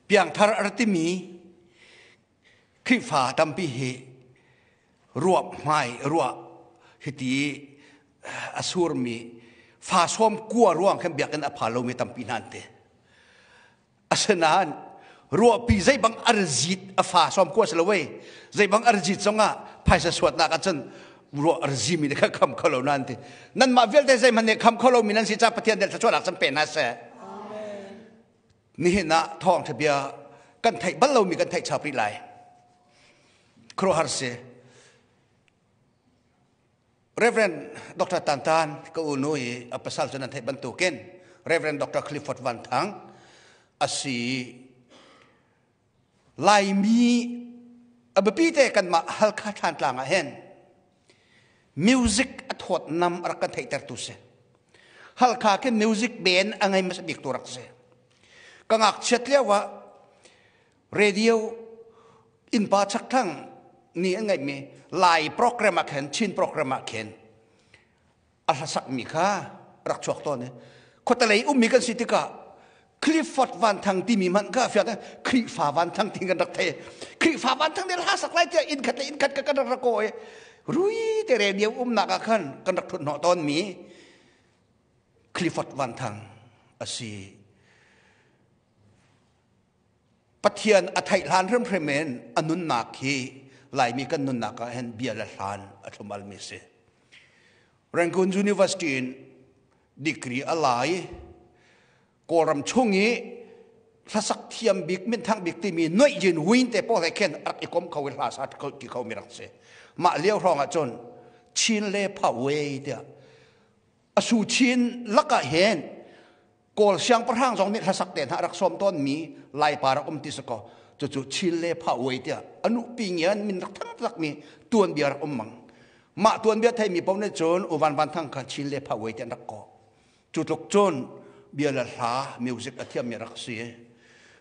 Piangthar a timi Khrihfa tampi hi ruah hmai ruah hiti a surmi fa sawm kua ruang khan biakinn a pha lomi tampi hna an ti. Asinain ruahpi zeibang arzit a fa sawm kua si lo wei zeibang arzit zongah phaisa suatnak ahcun ruah arzimi nih kha kham kho lo nan ti. Nanmah vialte zeihmanh nih kham kho lomi nan si caah Pathian nih thluachuahnak can pe hna seh. Nihin ah thawngṭha bia kan theih bal lomi kan theih chap rih lai. Khuaruahhar si. Reverend Dr. Tan Tan ka unu i a pasal cu nan theih bantukin Reverend Dr. Clifford Van Thang a si. Laimi a biapi te kanmah Halkha Thlantlang ah hin music a thawt nam a rak kan theihtertu si. Halkha khi music band a ngei hmasa bik tu rak si. Ka ngakchiat lio ah radio innpa chakthlang nih an ngeihmi Lai program ah khin Chin program ah khin a hlasak mi kha rak chuak tawn i khuatelei ummi kan si tikah Clifford Van Thang timi hmanh kha fiang Khrihfa Van Thang ti kan rak thei Khrihfa Van Thang nih hla sak lai tiah inn khat le inn khat ka kan rak rak i rui te radio umnak ah khan kan rak thut hnawh tawn mi Clifford Van Thang a si. Pathian a theih hlan hrimhrim in a nunnak hi Laimi kan nunnak ah hin bia le hlan a thlum almi si. Rangoon University in degree a la i Kawlram chung i hlasak thiam bik minthang bik timi Noih Yin Win te pawl he khin rak i kom kho i hla sa ti kho mi rak si. Mah lio hrawng ah cun Chin le Pha-wei tiah a su chin lakah hin Kawl siangpahrang zong nih hlasak te hna rak sawm tawn mi Laipa rak um ti si kaw cucu Chin le Pha Uai tiah anu pi ngian min rak thang tak mi tuanbia rak um mang mah tuanbia thei mi paoh nih cun U Van Van Thang kha Chin le Pha Uai tiah an rak kawh cu tluk cun bia le hla music a thiam mi rak si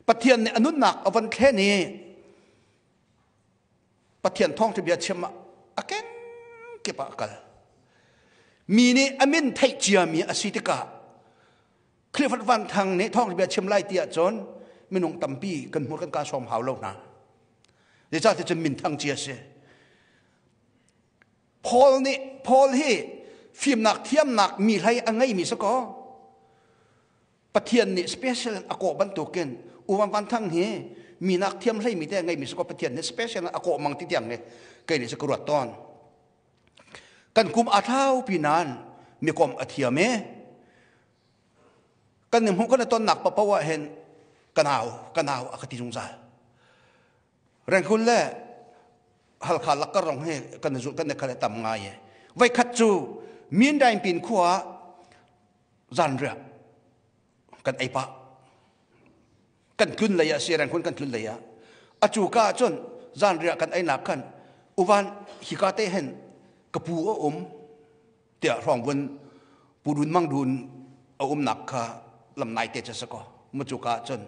Pathian nih a nunnak a von thlen i Pathian thawngṭha bia chim ah a kenkip ah a kal. Mi nih a min theih ciami a si tikah Clifford Van Thang nih thawngṭha bia chim lai ti ahcun minung tampi kan hmur kan kaa sawm hau lo hna. Zeicahtiah cun min thang cia si. Paul nih Paul hi fimnak thiamnak mi hlei a ngeimi si kaw Pathian nih special a kawh bantukin U Van Van Thang hi minak thiam hleimi te ngeimi si ko Pathian nih special a kawh mang ti tiang nih kei nih ka ruat tawn. Kan kum a thau pi nain mikom a thiam e. Kan ni hmuh kan tonnak papoh ah hin kanau kanau a ka ti zungzal. Rengkul le Halkha lakkar rong hi kan zul kan khal tam ngai e. Voi khat cu Min Dain pin khua zanriah kan ei pah kan tlun lei ah siareng kun kan tlun lei ah a cu ka ahcun zanriah kan einak khan uvan hika te hin ka pu a um tiah hrawng vun pu dun mang dun a umnak kha lam nai te cha sako mu cu ka ahcun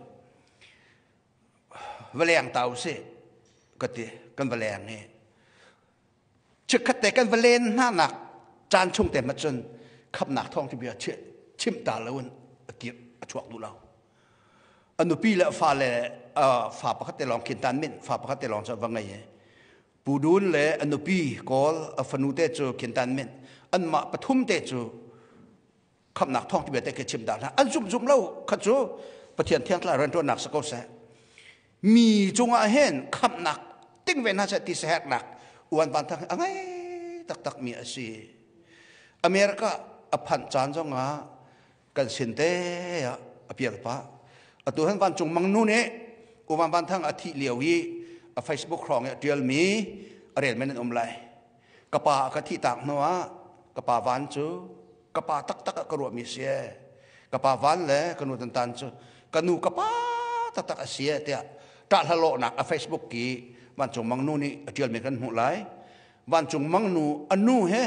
va leng ta usih ka ti kan va leng i Chikkhat te kan va len hna nak caan chung te hmanh cun khamnak thawng bia chimh ta lo in a kir a chuak duh lo. A nupi le a fa le fa pakhat te lawng khin tan min fa pakhat te lawng cu va ngei i Pu Dun le a nupi Kawl a fanu te cu khin tan min anmah pathum te cu khamnak thawng ti te ke chim dah hlah an zum zum lo kha cu Pathian thiang thlarau rianṭuannak si ko seh mi cungah hin khamnak ting ve hna seh ti seheknak uan van thang a ngei taktak mi a si America a phanh caan zongah kan sin te ah a pial pah atu han vancung mangnu nih uvan van thang a thih lio i a Facebook hrawng i a ṭial mi a rel men an um lai ka pa ka thih tak hnu ah ka pa van cu ka pa taktak ah ka ruahmi si e ka pa van le ka nu tantan cu ka nu ka pa taktak a si e tiah ṭahhlalawhnak a Facebook ki vancung mangnu nih a ṭialmi kan hmuh lai vancung mangnu a nu he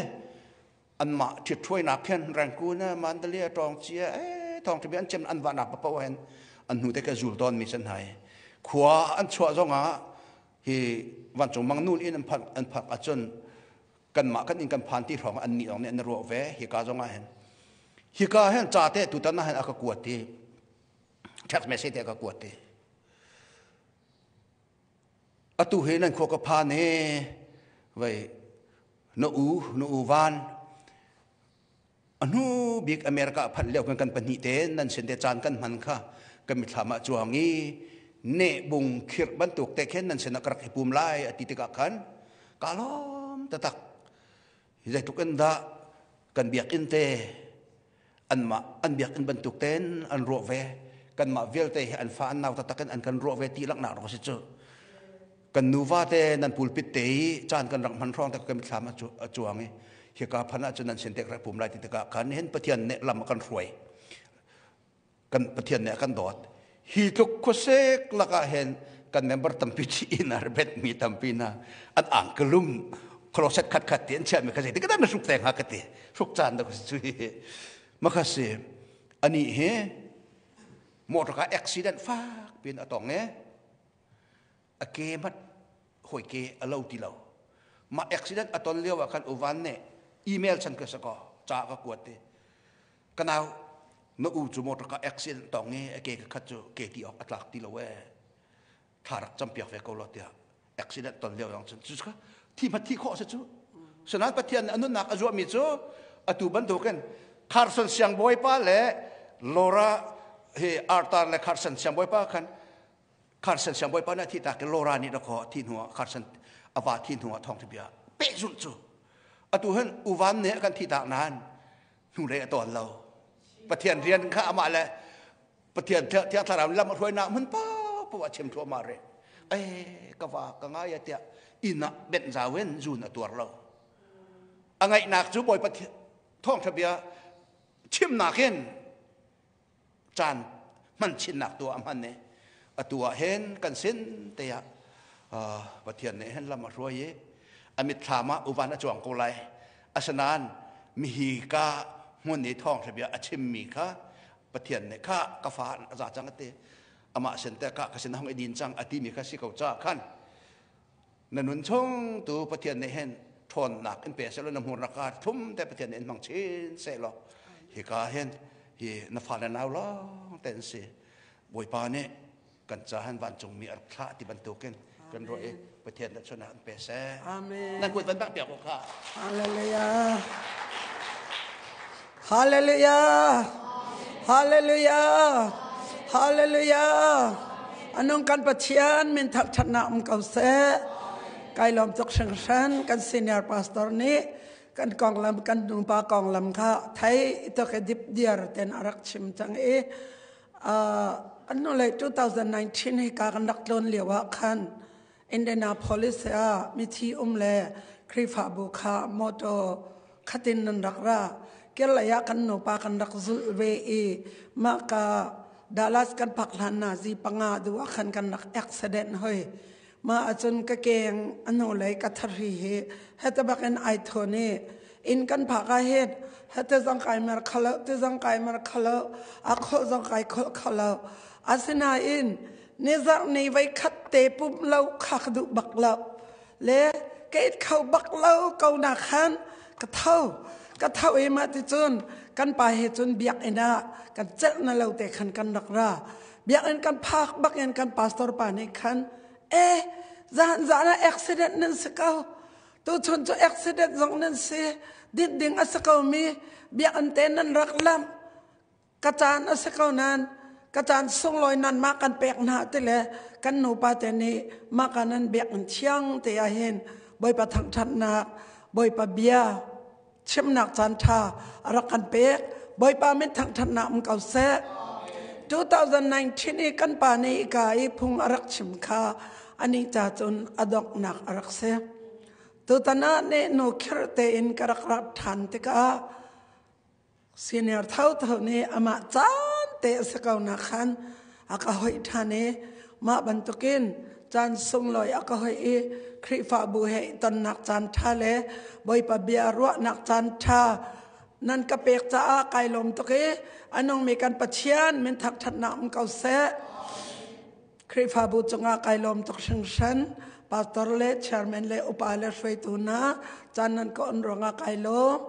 anmah ṭhitṭhuainak khin Rangoon Mandalay tawng cia e thawng ṭhibi an cem an vahnak papoh hen an hnu te ka zul tawn mi san hai khua an chuah zongah hi vancung mangnu in an phak an phak ahcun kanmah kan inn kan phan ti hrawng an nih lawng nih an ruah ve hika zong ah hin hika hin ca te tutan ah hin a ka kuat i text message te a ka kuat i. Atu hi nan khua ka phan i vei na u na u van a hnu bik America phanh lio kan kan pahnih te nan sin te caan kan hman kha kan mithlam ah cuang i ne bung khirh bantuk te khin nan sin ah ka rak i pum lai a ti tikah khan ka lawm taktak. Zeitluk in dah kan biakinn te anmah an biakinn bantuk tein an ruah ve, kanmah vialte hi an fa an nau taktak in an kan ruah ve ti laknak rak si cu. Kan nuva te nan pulpit te i caan kan rak hman hrawng te kan mithlam a cuang i hika phan ahcun nan sin te ka rak pum lai ti tikah khan hin Pathian nih lam a kan hruai, kan Pathian nih a kan dawt. Hi tluk khuasek lakah hin kan member tampi chi in a bet mi tampi na an angkalum closet khat khat ti an chiah mi kha zei ti ka na hruk te hnga ka ti hruk caan da ka si cu. Makha si ani hi motor ka accident fak pin a tong e a ke mat hoi ke a lo ti lo. Ma accident a ton lio ah khan uvan ne email chan ka sa ko cha ka kuat te ka nau na u cu motor ka accident tong i a ke ka khat cu ke ti awk a tlak ti lo e, thla rak campiak ve ko lo tiah. Accident ton lio yang cun cu thi hmat thi khawh si cu. Sanan Pathian a nunnak a zuahmi cu atu bantukin Carson siangbawipa le Laura hi Arthur le Carson siangbawipa khan, Carson siangbawipa na thi tak Laura nih dakaw thi hnuah Carson ava thi hnuah thawng bia pehzulh cu atu hin uvan nih kan thi tak nain hnulei a tawn lo. Pathian rian kha amah le Pathian Thiang Thlarau lam a hruainak hmun paoh a chim thluahmah rih. Ei ka va ka ngai a tiah inn ah benh zau in zun a tuar lo. A ngaihnak cu Bawipa thawngṭha bia chimnak in caan hman chinnak tu ah hman i atu ah hin kan sin te ah Pathian nih hin lam a hruai i a mitthlam ah uvan a cuang ko lai. Asinain mihi ka hmun i thawngṭha bia a chimmi kha Pathian nih kha ka fa a za cang a ti, amah sin te ka ka sin hong i din cang a timi kha si ko ca khan na nun chung tu Pathian nih hin ṭhawnnak in pe seh law, na hmurnak ka thlum te Pathian nih in hmang chin seh law, hika hin hi na fa le nau lawng te an si. Bawipa nih kan ca han vancungmi a rak thlah ti bantukin kan ruah i Pathian nih chun an pe seh. Amen. Nan kut van bak piak ko kha. Hallelujah. Hallelujah. Hallelujah. Hallelujah. Anung kan Pathian min thangṭhatnak um ko seh. Kai lawm tuk hringhran kan senior pastor nih kan konglam kan nupa konglam kha thei tok i dip diar ten a rak chim cang i an hnulei 2019 hi ka kan rak tlawn lio ah khan Indianapolis ah mithi um le Khrihfabu kha motor khatin nan rak ra kirlei ah kan nupa kan rak zulh ve i mah ka Dallas kan phak hlan na zi panga du ah khan kan rak accident hoi. Mah ahcun ka keng a hnulei ka thari hi heta bakin ai thon i inn kan phak ah hin hete zong kai mer khalo te zong kai mer khalo a khol zong kai khol khalo. Asinain nizarh ni voi khat te pum lo kha ka duh bak lo le ka it kho bak lo ko na khan ka tho ka tho i mah ti cun kan pa he cun biakinn ah kan celh na lo te khan kan rak ra. Biakinn kan phak bak in kan pastor pa nih khan e zan zan ah accident nan si ko, tuchun cu accident zong nan si, dit ding a si ko mi biakinn te nan rak lam ka caan a si ko nan ka caan sunglawi nan mah kan pek hna ti le kan nupa te nih mah ka nan biakinn thiang te ah hin Bawipa thangṭhatnak, Bawipa bia chimnak caan ṭha a rak kan pek. Bawipa min thangṭhatnak um ko seh. 2019 i kan pa nih ka i phung a rak chim kha ani ca cun a donghnak a rak si. Tutan ah nih nu khirh tein ka rak rat ṭhan tikah senior thotho nih amah caan te a si ko nak khan a ka hoih ṭhan i mah bantukin caan sunglawi a ka hoih i Khrihfabu he tonnak caan ṭha le Bawipa bia ruahnak caan ṭha nan ka pek caah kai lawm tuk i a nungmi kan Pathian min thangṭhatnak um ko seh. Khrihfabu cungah kai lawm tuk hringhran. Pastor le chairman le upa le hruaitu hna caan nan ka on ruangah kai lawm.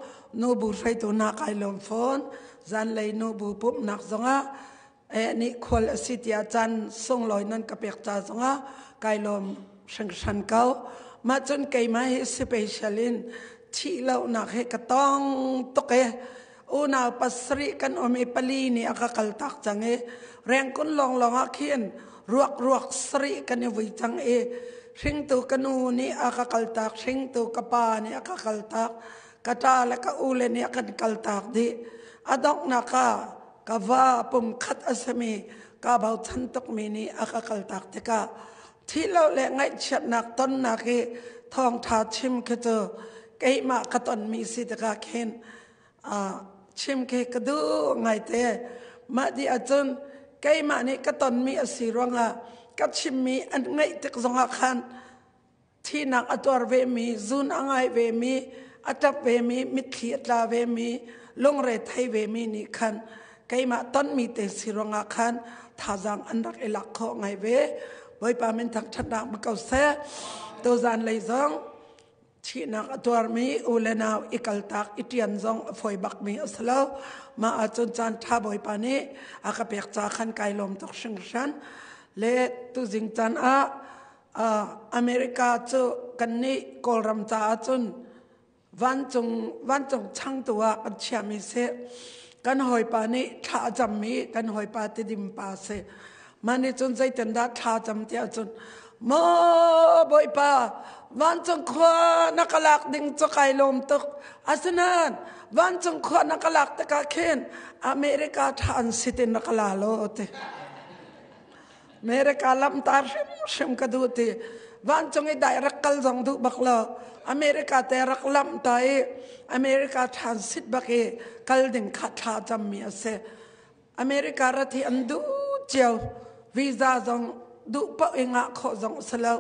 Nubu hruaitu hna kai lawm fawn. Zanlei nubu pumhnak zongah eh nih khual a si tiah caan sunglawi nan ka pek ca zongah kai lawm. Hringhran ko. Mah cun keimah hi special in thih lonak hi ka tong tuk i unau pasarih kan um i pali nih a ka kaltak cang i rengkun lawnglawng ah khin ruak ruak sarih kan i vui cang i hringtu ka nu nih a ka kaltak, hringtu ka pa nih a ka kaltak, ka ṭa le ka u le nih a kan kaltak dih. A donghnak ah ka va pumkhat a simi kaa bochan tukmi nih a ka kaltak tikah thihloh le ngaihchiatnak tonnak i thawngṭha chim khi cu keimah ka tonmi si tikah khin chim khi ka duh ngaite. Mah dih ahcun keimah nih ka tonmi a si ruangah ka chimmi an ngaih tik zongah khan thihnak a tuar vemi, zun a ngai vemi, a ṭap vemi, mitthli a tla vemi, lungre thei vemi nih khan keimah tonmi te si ruangah khan thazaang an rak i lak khawh ngai ve. Bawipa min thangṭhatnak ma ko seh. Tuzan lei zong thihnak a tuarmi u le nau i kaltak i ṭian zong a fawi bakmi a si lo. Mah ahcun caan ṭha Bawipa nih a ka pek ca khan kai lawm tuk hringhran. Le tuzing caan ah America cu kannih Kawlram caah cun vancung vancung changtu ah kan chiahmi si. Kan hawipa nih thla a cammi kan hawipa Tidim pa si. Mah nih cun zeitindah thla cam tiah cun maw Bawipa vancung khua na ka lak ding cu kai lawm tuk. Asinain vancung khua na ka lak tikah khin America tha an si tin na ka la lo ti. America lamtar hrimhrim ka duh ti. Vancung i dai rak kal zong duh bak lo. America te rak lamh ta i America transit bak i kal ding kha thla cammi a si. America rat hi an duh cio. Visa zong duh paoh i ngah khawh zong a si lo.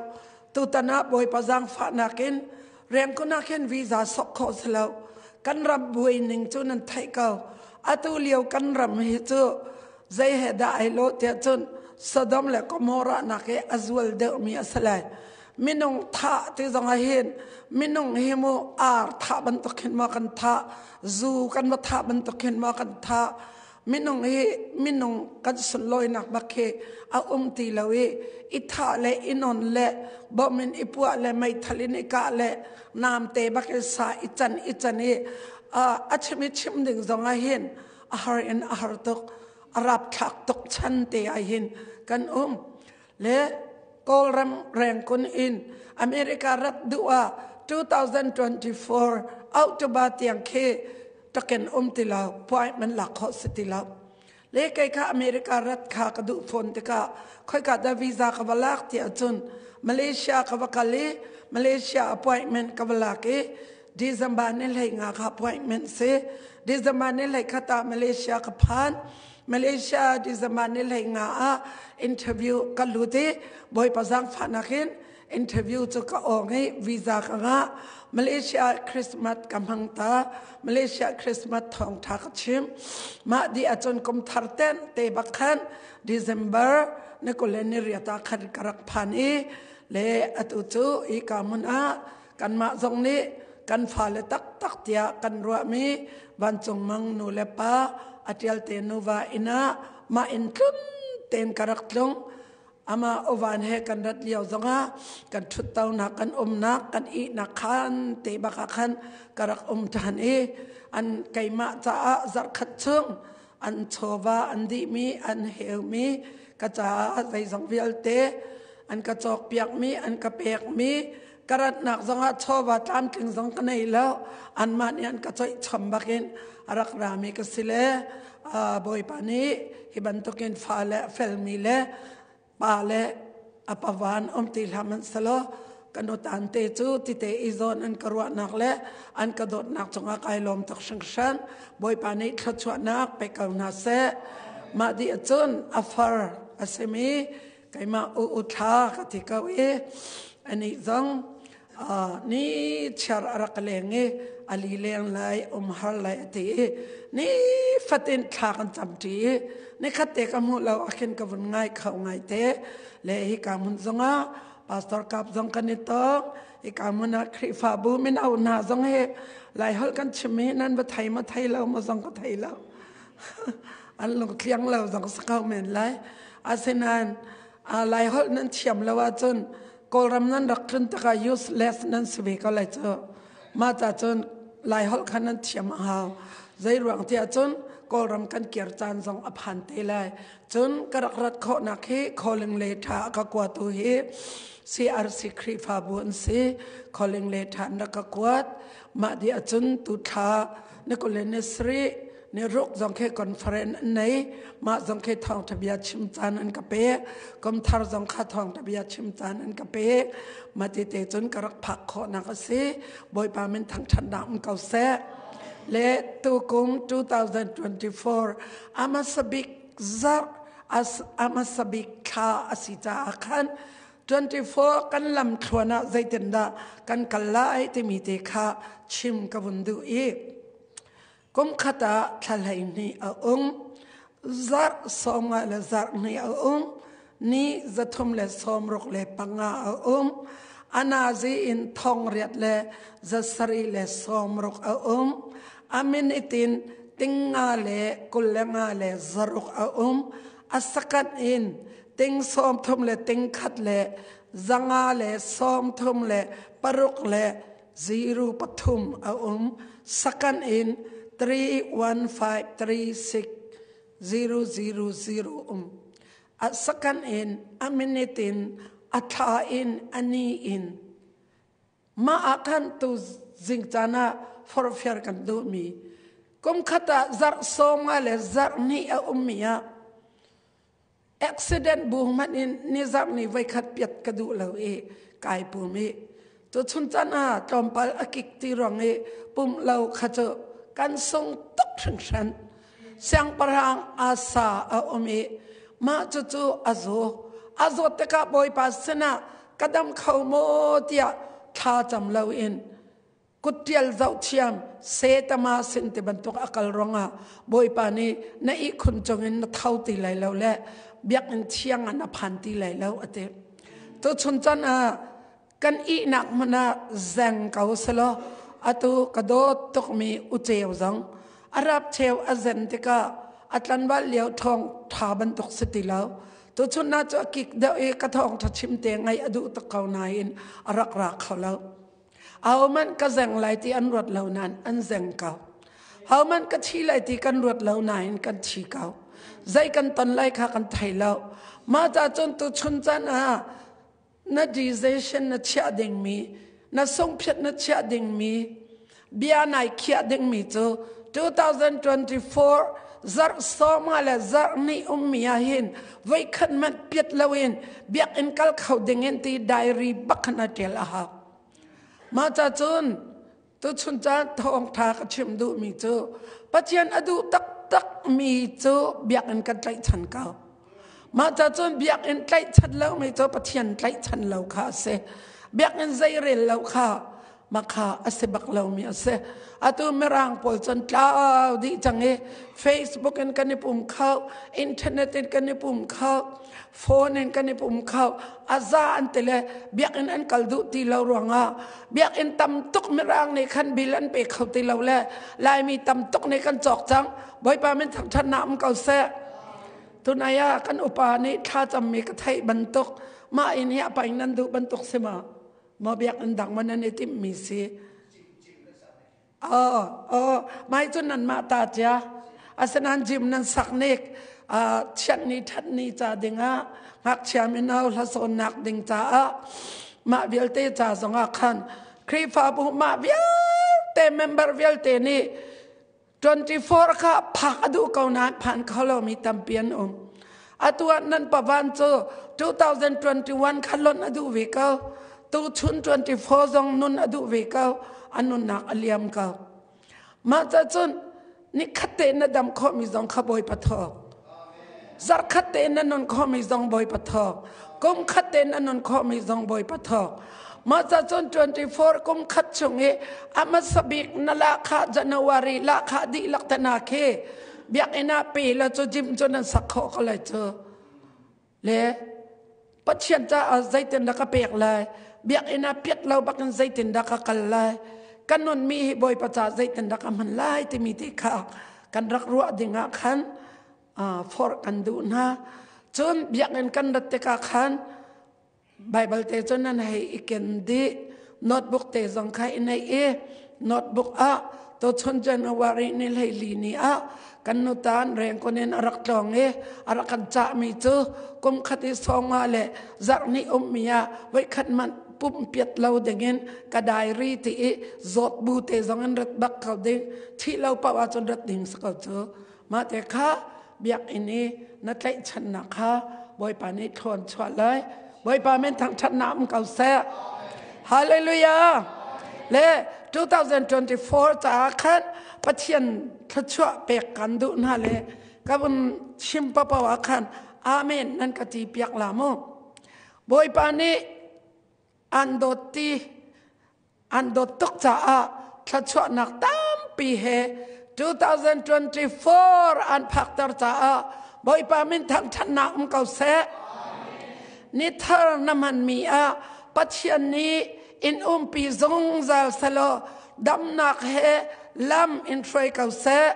Tutan ah Bawipa zaangfahnak in rengkun ah khin visa sok khawh si lo. Kan ram buai ning cu nan theih ko. Atu lio kan ram hi cu zei he dah ai lawh tiah cun Sodom le Gomorrah nak i a zual deuhmi a si lai. Minung thah ti zong ah hin minung hi mu ar thah bantuk hin maw kan thah, zu kan va thah bantuk hin maw kan thah. Minung hi minung kan sunlawinak bak hi a um ti lo i i thah le i non le bom in i puah le meithal in i kah le namte bak in sa i can i can i a chim i chim ding zong ah hin a har in a har tuk a rapthlak tuk chan te ah hin kan um le Kawlram rengkun in America rat duh ah 2024 October tiang khi taken um ti lo appointment lak khawh si ti lo le kei kha America rat kha ka duh fawn tikah khoika dah visa ka va lak ti ahcun Malaysia ka va kal i Malaysia appointment ka va lak i December ni hlei nga kha appointment si. December ni hlei khat ah Malaysia ka phan. Malaysia December ni hlei nga ah interview ka lut i Bawipa zaangfahnak in interview cu ka awng i visa ka ngah. Malaysia Christmas ka hmang ta. Malaysia Christmas thawngtha ka chim. Mah di ahcun kum thar ten te bak khan December ni 28 ah khan ka rak phan i le atu cu hi ka hmun ah Kanmah zong nih kan fale taktak tiah kan ruahmi vancung mang nu le pa a ṭialte nuva inn ah mah inn tlun tein ka rak tlung. Amah uvan he kan rat lio zongah kan ṭhuttonak, kan umnak, kan ihnak khan te bak ah khan ka rak um ṭhan i an keimah caah zarhkhat chung an chawva an dihmi, an heumi ka caah zeizong vialte an ka cawkpiakmi, an ka pekmi ka ratnak zongah chawva tlamtling zong ka nei lo anmah nih an ka coih chom bakin a rak rami ka si le bawipa nih hi bantukin fa le felmi le pa le a pavan um ti hlah man selaw ka nutan te cu tite i zawn an ka ruahnak le an ka dawtnak cungah kai lawm tuk hringhran bawipa nih thluachuahnak pe ko hna seh mah dih ahcun a far a simi keimah u u thla ka ti ko i anih zong ni chiar a rak leng i a li leng lai um har lai a ti i ni fatin thla kan cam ṭi i nikhat te ka hmuh lo ah khin ka vun ngai kho ngai te le hi ka hmun zongah pastor kap zong kan i tong hi ka hmun ah Khrihfabu mino hna zong hi lai holh kan chim hi nan va thei ma thei lo ma zong ka thei lo an lungtliang lo zong si ko men lai asinain laiholh nan thiam lo ahcun Kawlram nan rak tlun tikah useless nan si ve ko lai cu. Mah ca cun Laiholh kha nan thiam a hau. Zei ruang tiah cun Kawlram kan kir caan zong a phan te lai. Cun ka rak rat khawhnak hi calling letter a ka kuatu hi CRC Khrihfabu an si. Calling letter an rak ka kuat. Mah dih ahcun tu thla ni 27 ni ruk zong khi conference an nei. Mah zong khi thawngtha bia chim caan an ka pek. Kumthar zong kha thawngtha bia chim caan an ka pek. Mah ti te cun ka rak phak khawhnak a si. Bawipa min thangthatnak um ko seh. Le tukum 2024 amasabik zarh amasabik thla a si caah khan 24 kan lam thluan ah zeitindah kan kal lai timi te kha chim ka vun duh i kum khat ah thla 12 a um, zarh 50 le zarh hnih a um, ni 365 a um, anazi in 8760 a um, a minute in 525 a um, a second in 30 le 1 le 536 le 03 a um, second in 31536000 um, a second in, a minute in, a thla in, a ni in. Mah ah khan tu zing caan ah forhfial kan duhmi kum khat ah zarh 50 le zarh hnih a ummi ah accident bu hmanh in ni zarh ni voikhat piat ka duh lo i kai pum i tu chun caan ah tlawmpal a kik ti ruang i pum lo kha cu kan sung tuk hringhran. Siangpahrang Asa a um i mah cucu a zaw. A zawt tikah Bawipa sinah ka dam kho maw tiah thla cam loin kuttial zohthiam setama sin ti bantuk a kal ruangah Bawipa nih na ihkhun cungin na tho ti lai lo le biakinn thiang ah na phan ti lai lo a ti. Tuchun chan ah kan ihnak hmun ah zeng ko selaw atu ka dawt tukmi uceu zong a rap cheu a zen tikah a tlanval lio thawng tha bantuk si ti lo. Tuchun na cu a kik deuh i ka thawng tha chim te ngai a duh tuk ko nain a rak ra kho lo. Ahohmanh ka zeng lai ti an ruat lo nain an zeng ko. Ahohmanh ka thi lai ti kan ruat lo nain kan thi ko. Zei kan ton lai kha kan thei lo. Mah ca cun tuchun caan ah na decision na chiah dingmi, na sungphiat na chiah dingmi, bia nai khiah dingmi cu 2024 zarh 50 le zarh hnih ummi ah hin voikhat hmanh piat loin biakinn kal kho dingin ti diary bak khan a ṭial a hau. Mah ca cun tuchun caan thawngṭha ka chim duhmi cu Pathian a duh taktak mi cu biakinn kan tlaihchan ko. Mah ca cun biakinn tlaihchan lomi cu Pathian tlaihchan lo kha a si. Biakinn zeirel lo kha mah kha a si bak lomi a si. Atu Mirang pawl cun tlau dih cang i Facebook in kan i pum kho, internet in kan i pum kho, phone in kan i pum kho. A za an ti le biakinn an kal duh ti lo ruangah biakinn tam tuk Mirang nih khan bill an pe kho ti lo le Laimi tam tuk nih kan cawk cang. Bawipa min thangṭhatnak um ko seh. Tunai ah kan upa nih thlacammi ka theih bantuk mah inn hi a paing nan duh bantuk si ma? Maw biakinn dang ma nan i timhmi si? Oh, oh, mai cu nan mah ta cia. Asinain gym nan sak nik chiat ni that ni ca dingah ngakchia mino hlasawnnak ding caah mah vialte ca zongah khan Khrihfabu mah vialte member vialte nih 24 kha phak a duh ko nain phan kho lomi tampi an um. Atu ah nan pavan cu 2021 kha lonh a duh ve ko. Tuchun 24 zong nun a duh ve ko. A nunnak a liam ko. Mah ca cun nikhat te na dam khawhmi zong kha Bawipa thawk. Zarkhat te na nun khawhmi zong Bawipa thawk. Kum khat te na nun khawhmi zong Bawipa thawk. Mah ca cun 24 kum khat chung i a hmasa bik na lahkhah January lahkhah dihlak te na khi biakinn ah pe la cu gym cu nan sak khawh ko lai cu. Le Pathian caah zeitin dah ka pek lai? Biakinn ah piat lo bakin zeitin dah ka kal lai? Ka nunmi hi Bawipa caah zeitin dah ka hman lai timi ti kha kan rak ruah ding ah khan forh kan duh hna. Cun biakinn kan rat tikah khan. Bible te cu nan hei i ken dih. Notebook te zong kha i neih i notebook ah tuchun January ni 14 ni ah kan nutan rengkun in a rak tlawng i a rak kan cahmi cu kum khat i sawnga le zarh hnih ummi ah voikhat hmanh pumpiat lo dingin ka diary ti i zawt bu te zong in rat bak ko ding thih lo paoh ahcun rat ding si ko cu mah te kha biakinn i na tlaihchannak kha Bawipa nih thlawn chuah lai. Bawipa min thangṭhatnak um ko seh. Hallelujah. Le 2024 caah khan Pathian thluachuah pek kan duh hna le ka vun chim papo ah khan amen nan ka ti piak la mu. Bawipa nih an dawt ti An dawt tuk caah thluachuahnak tampi he 2024 an phakter caah Bawipa min thangṭhatnak um ko seh. Ni thar na hmanmi ah Pathian nih in umpi zungzal selaw damnak he lam in hruai ko seh.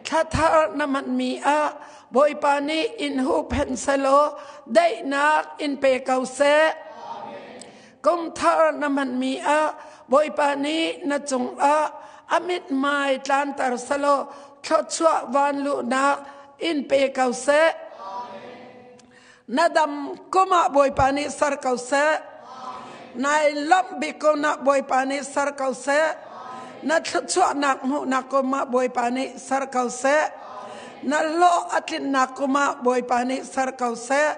Thla thar na hmanmi ah Bawipa nih in huhphenh selaw daihnak in pe ko seh. Kum thar na hmanmi ah Bawipa nih na cungah a mithmai tlanter selaw thluachuah vanluhnak in pe ko seh. Na dam kum ah Bawipa nih ser ko seh. Nai lawmh bik kum ah Bawipa nih ser ko seh. Na thluachuahnak hmuhnak kum ah Bawipa nih ser ko seh. Na hlawh a tlinnak kum ah Bawipa nih ser ko seh.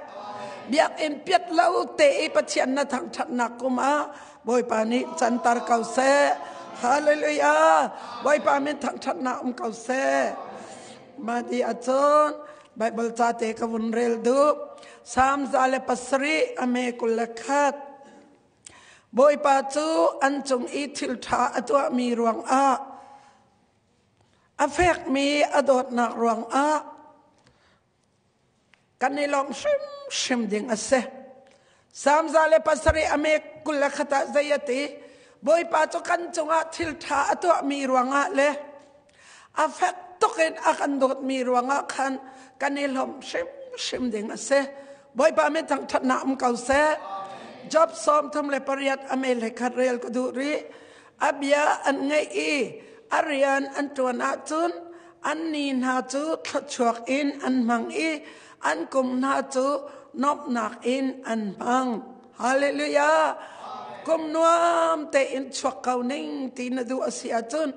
Biakinn piat lo te i Pathian na thangṭhatnak kum ah Bawipa nih canter ko seh. Hallelujah! Bawipa min thangṭhatnak um ko seh. Mah ti ahcun Bible ca te ka vun rel duh. Salm 107 a me 21. Bawipa cu an cung i thil ṭha a tuahmi ruangah a fekmi a dawtnak ruangah Kan i lawmh hrimhrim ding a si. Salm 107 a me 21 ah zei a ti? Bawipa cu kan cungah thil ṭha a tuahmi ruangah le a fek tuk in a kan dawtmi ruangah khan kan i lawmh hrimhrim ding a si. Bawipa min thangṭhatnak um ko seh. Job 38 a me hlei rel ka duh rih. A bia an ngaih i a rian an ṭuan ahcun an ni hna cu thluachuak in an hmang i an kum hna cu nuamhnak in an hmang. Hallelujah! Kum nuam tein chuak ko ning ti na duh a si ahcun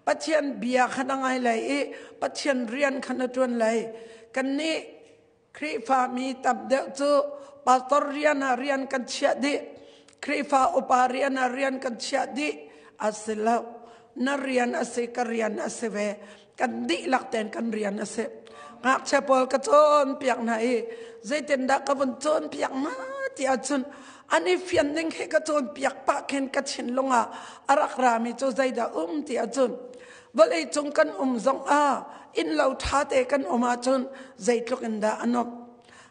Pathian bia kha na ngai lai i Pathian rian kha na ṭuan lai. Kannih Khrihfami tam deuh cu pastor rian ah rian kan chiah dih. Khrihfa upa rian ah rian kan chiah dih. A si lo. Na rian a si, ka rian a si ve. Kan dihlak tein kan rian a si. Ngakchia pawl ka cawnpiak hna i zeitindah ka vun cawnpiak hna ti ahcun an i fian ning he ka cawnpiak pah khin ka thinlung ah a rak rami cu zeidah um ti ahcun vawlei cung kan um zong ah innlo ṭha te kan um ahcun zeitluk in dah a nuamh.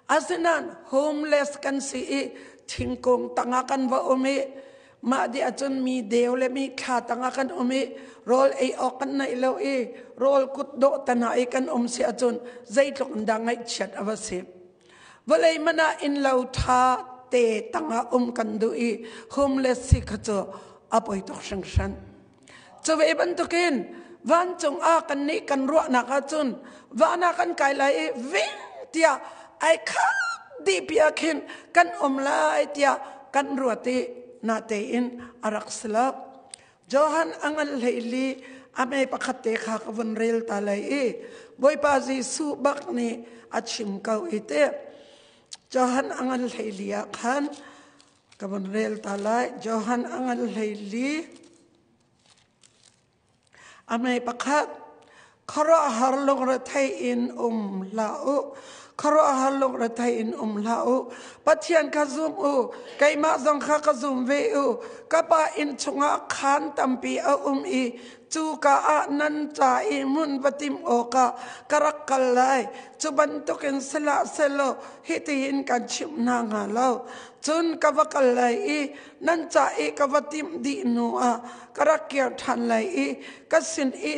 Asinain homeless kan si i thingkung tangah kan va um i mah dih ahcun mi deu le mi thla tangah kan um i rawl ei awk kan neih lo i rawl kut dawh tana i kan um si ahcun zeitluk in dah ngaihchiat a va si. Vawlei man ah innlo ṭha te tangah um kan duh i homeless si kha cu a poi tuk hringhran. Cu ve bantukin vancung ah kannih kan ruahnak ahcun van ah kan kai lai i ving tiah ai khak dih pi ah khin kan um lai tiah kan ruat i natein a rak si lo. Johan a ngal hleili a me pakhat te kha ka vun rel ta lai i Bawipa Jesuh bak nih a chim ko i te Johan a ngal hleili ah khan Ka vun rel ta lai. Johan a ngan 14. A mei pakhat. Khuaruahhar lungrethei in um hlah u. Khuaruahhar lungrethei in um hlah u. Pathian kha zum u. Keimah zong kha ka zum ve u. Ka pa inn chungah khaan tampi a um i cuka ah nan ca i hmun va tim awkah ka rak kal lai. Cu bantukin sihlah sehlaw hitihin kan chimh hna hnga lo. Cun ka va kal lai i nan ca i ka va timh dih hnu ah ka rak kir ṭhan lai i ka sin i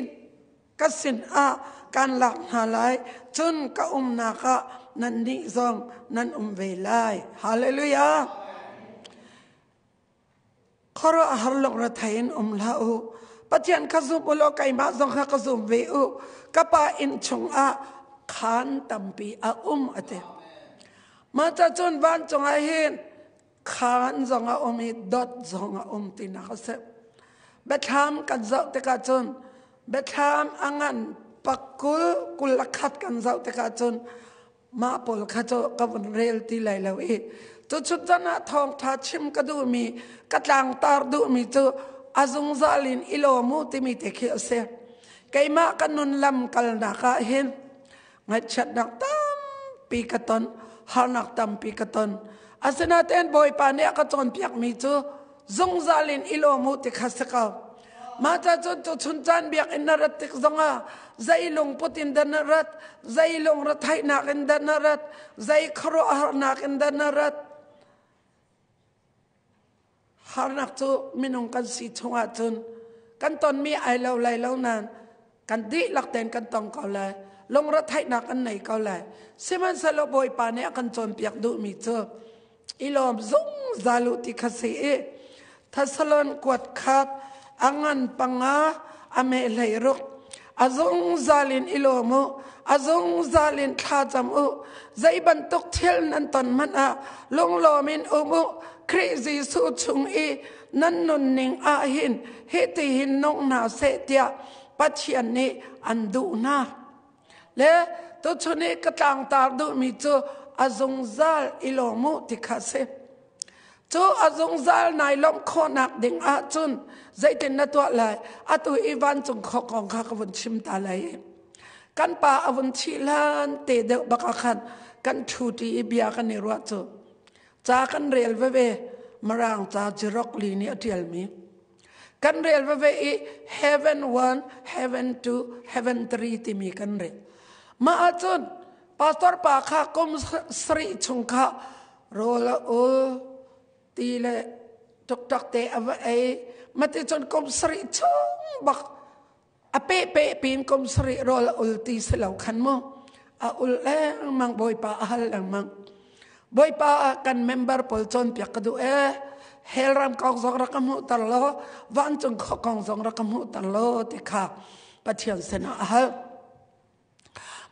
ka sin ah kan lak hna lai. Cun ka umnak ah nannih zong nan um ve lai. Hallelujah! Khuaruahhar lungrethei in um hlah u. Pathian kha zum u law keimah zong kha ka zum ve u. Ka pa inn chungah khaan tampi a um a ti. Mah ca cun vancung ah hin khaan zong a um i dot zong a um tinak a si. Biathlam kan zoh tikah cun biathlam a ngan pakul kul a khat kan zoh tikah cun mah pawl kha cu ka vun rel ti lai lo i cuchun chan ah thawngtha chim ka duhmi ka tlangtar duhmi cu a zungzal in i lawm u timi te khi a si. Keimah ka nun lam kalnak ah hin ngaihchiatnak tampi ka ton, harnak tampi ka ton. Asinain Bawipa nih a ka cawnpiakmi cu zungzal in i lawm u ti kha si ko. Mah ca cun tuchun caan biakinn na rat tik zongah zei lungput in dah na rat, zei lungretheihnak in dah na rat, zei khuaruahharnak in dah na rat. Harnak cu minung kan si chungah cun kan tonmi ai lo lai lo nain kan dihlak tein kan tong ko lai. Lungretheihnak kan nei ko lai. Sihmanhsehlaw Bawipa nih a kan cawnpiak duhmi cu i lawm zungzal u ti kha si i Thessalon kuat khat a ngan panga a meh hlei ruk a zungzal in i lawm u a zungzal in thlacam u zei bantuk thil nan ton hmanh ah lunglawm in um u Khrih Jesuh chung i nan nunning ah hin hiti hin nung hna seh tiah Pathian nih an duh hna. Le tuchun i ka tlangtar duhmi cu a zungzal i lawm u ti kha si. Cu a zungzal nai lawmh khawhnak ding ahcun zeitin na tuah lai? Atu i vancung khua kong kha ka vun chim ta lai. Kan pa a vun thih hlan te deuh bak ah khan kan ṭhu ṭi i bia kan i ruah cu. Ca kan rel veve Mirang ca Jirok Li nih a ṭialmi. Kan rel veve i heaven 1, heaven 2, heaven 3 timi kan rel. Mah ahcun pastor pa kha kum sarih chung kha rawl a ul ti le tuktak te a va ei. Mati cun kum sarih chung bak a pe pe pin kum sarih rawl a ul ti si lo khan mu. A ul lengmang Bawipa a hal lengmang. Bawipa ah kan member pawl cawnpiak ka duh ee. Hell ram kong zong rak ka hmuhter law, vancung khua kong zong rak ka hmuhter law ti kha Pathian sinah a hal.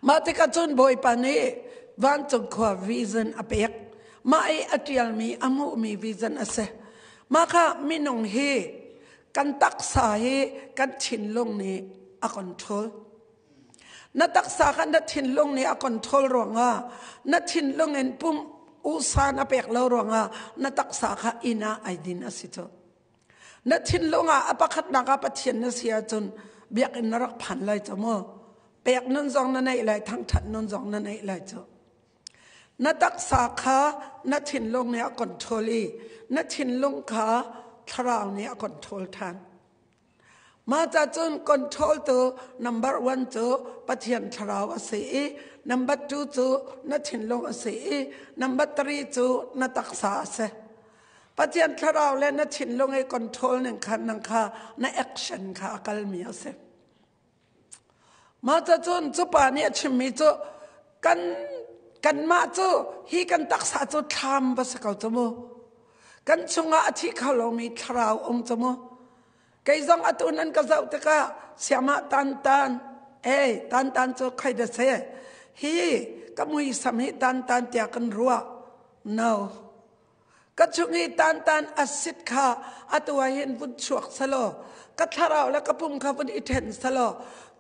Mah tikah cun Bawipa nih vancung khua vision a pek. Mah i a ṭialmi a hmuhmi vision a si. Mah kha minung hi kan taksa hi kan thinlung nih a control. Na taksa kha na thinlung nih a control ruangah na thinlung in pum usa na pek lo ruangah na taksa kha inn ah ai din a si cu. Na thinlung ah a pakhatnak ah Pathian na si ahcun biakinn na rak phan lai cu mu. Pek nun zong na neih lai, thangthat nun zong na neih lai cu. Na taksa kha na thinlung nih a control i na thinlung kha thlarau nih a control than. Mah ca cun control tu number one cu Pathian thlarau a si i number two cu na thinlung a si i number three cu na taksa a si. Pathian thlarau le na thinlung i control ning khan nang kha na action kha a kalmi a si. Mah ca cun cu pa nih a chimmi cu kan kanmah cu hi kan taksa cu thlam va si ko cu mu. Kan chungah a thi kho lomi thlarau um cu mu. Kei zong atu nan ka zoh tikah siamah tan tan ei tan tan cu khoi da se hi ka muisam hi tan tan tiah kan ruah no ka chung i tan tan a sit kha atu ah hin vun chuak selaw ka thlarau le ka pum kha vun i then selaw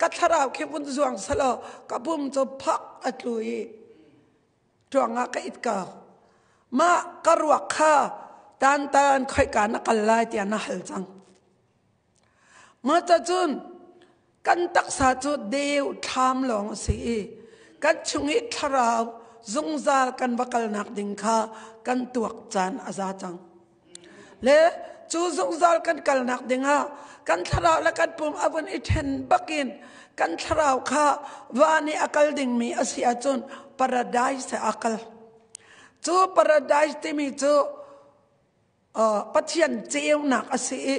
ka thlarau khi vun zuang selaw ka pum cu phak a tlu i Tuang ah ka it ko. Mah ka ruak kha tan tan khoika na kal lai tiah na hal cang. Mah cun kan taksa cu deu thlam lawng a si i kan chung i thlarau zungzal kan va kalnak ding kha kan tuak caan a za cang. Le cu zungzal kan kalnak dingah kan thlarau le kan pum a vun i ṭhen bakin kan thlarau kha van i a kal dingmi a si ahcun paradise a kal. Cu paradise timi cu Pathian ceunak a si i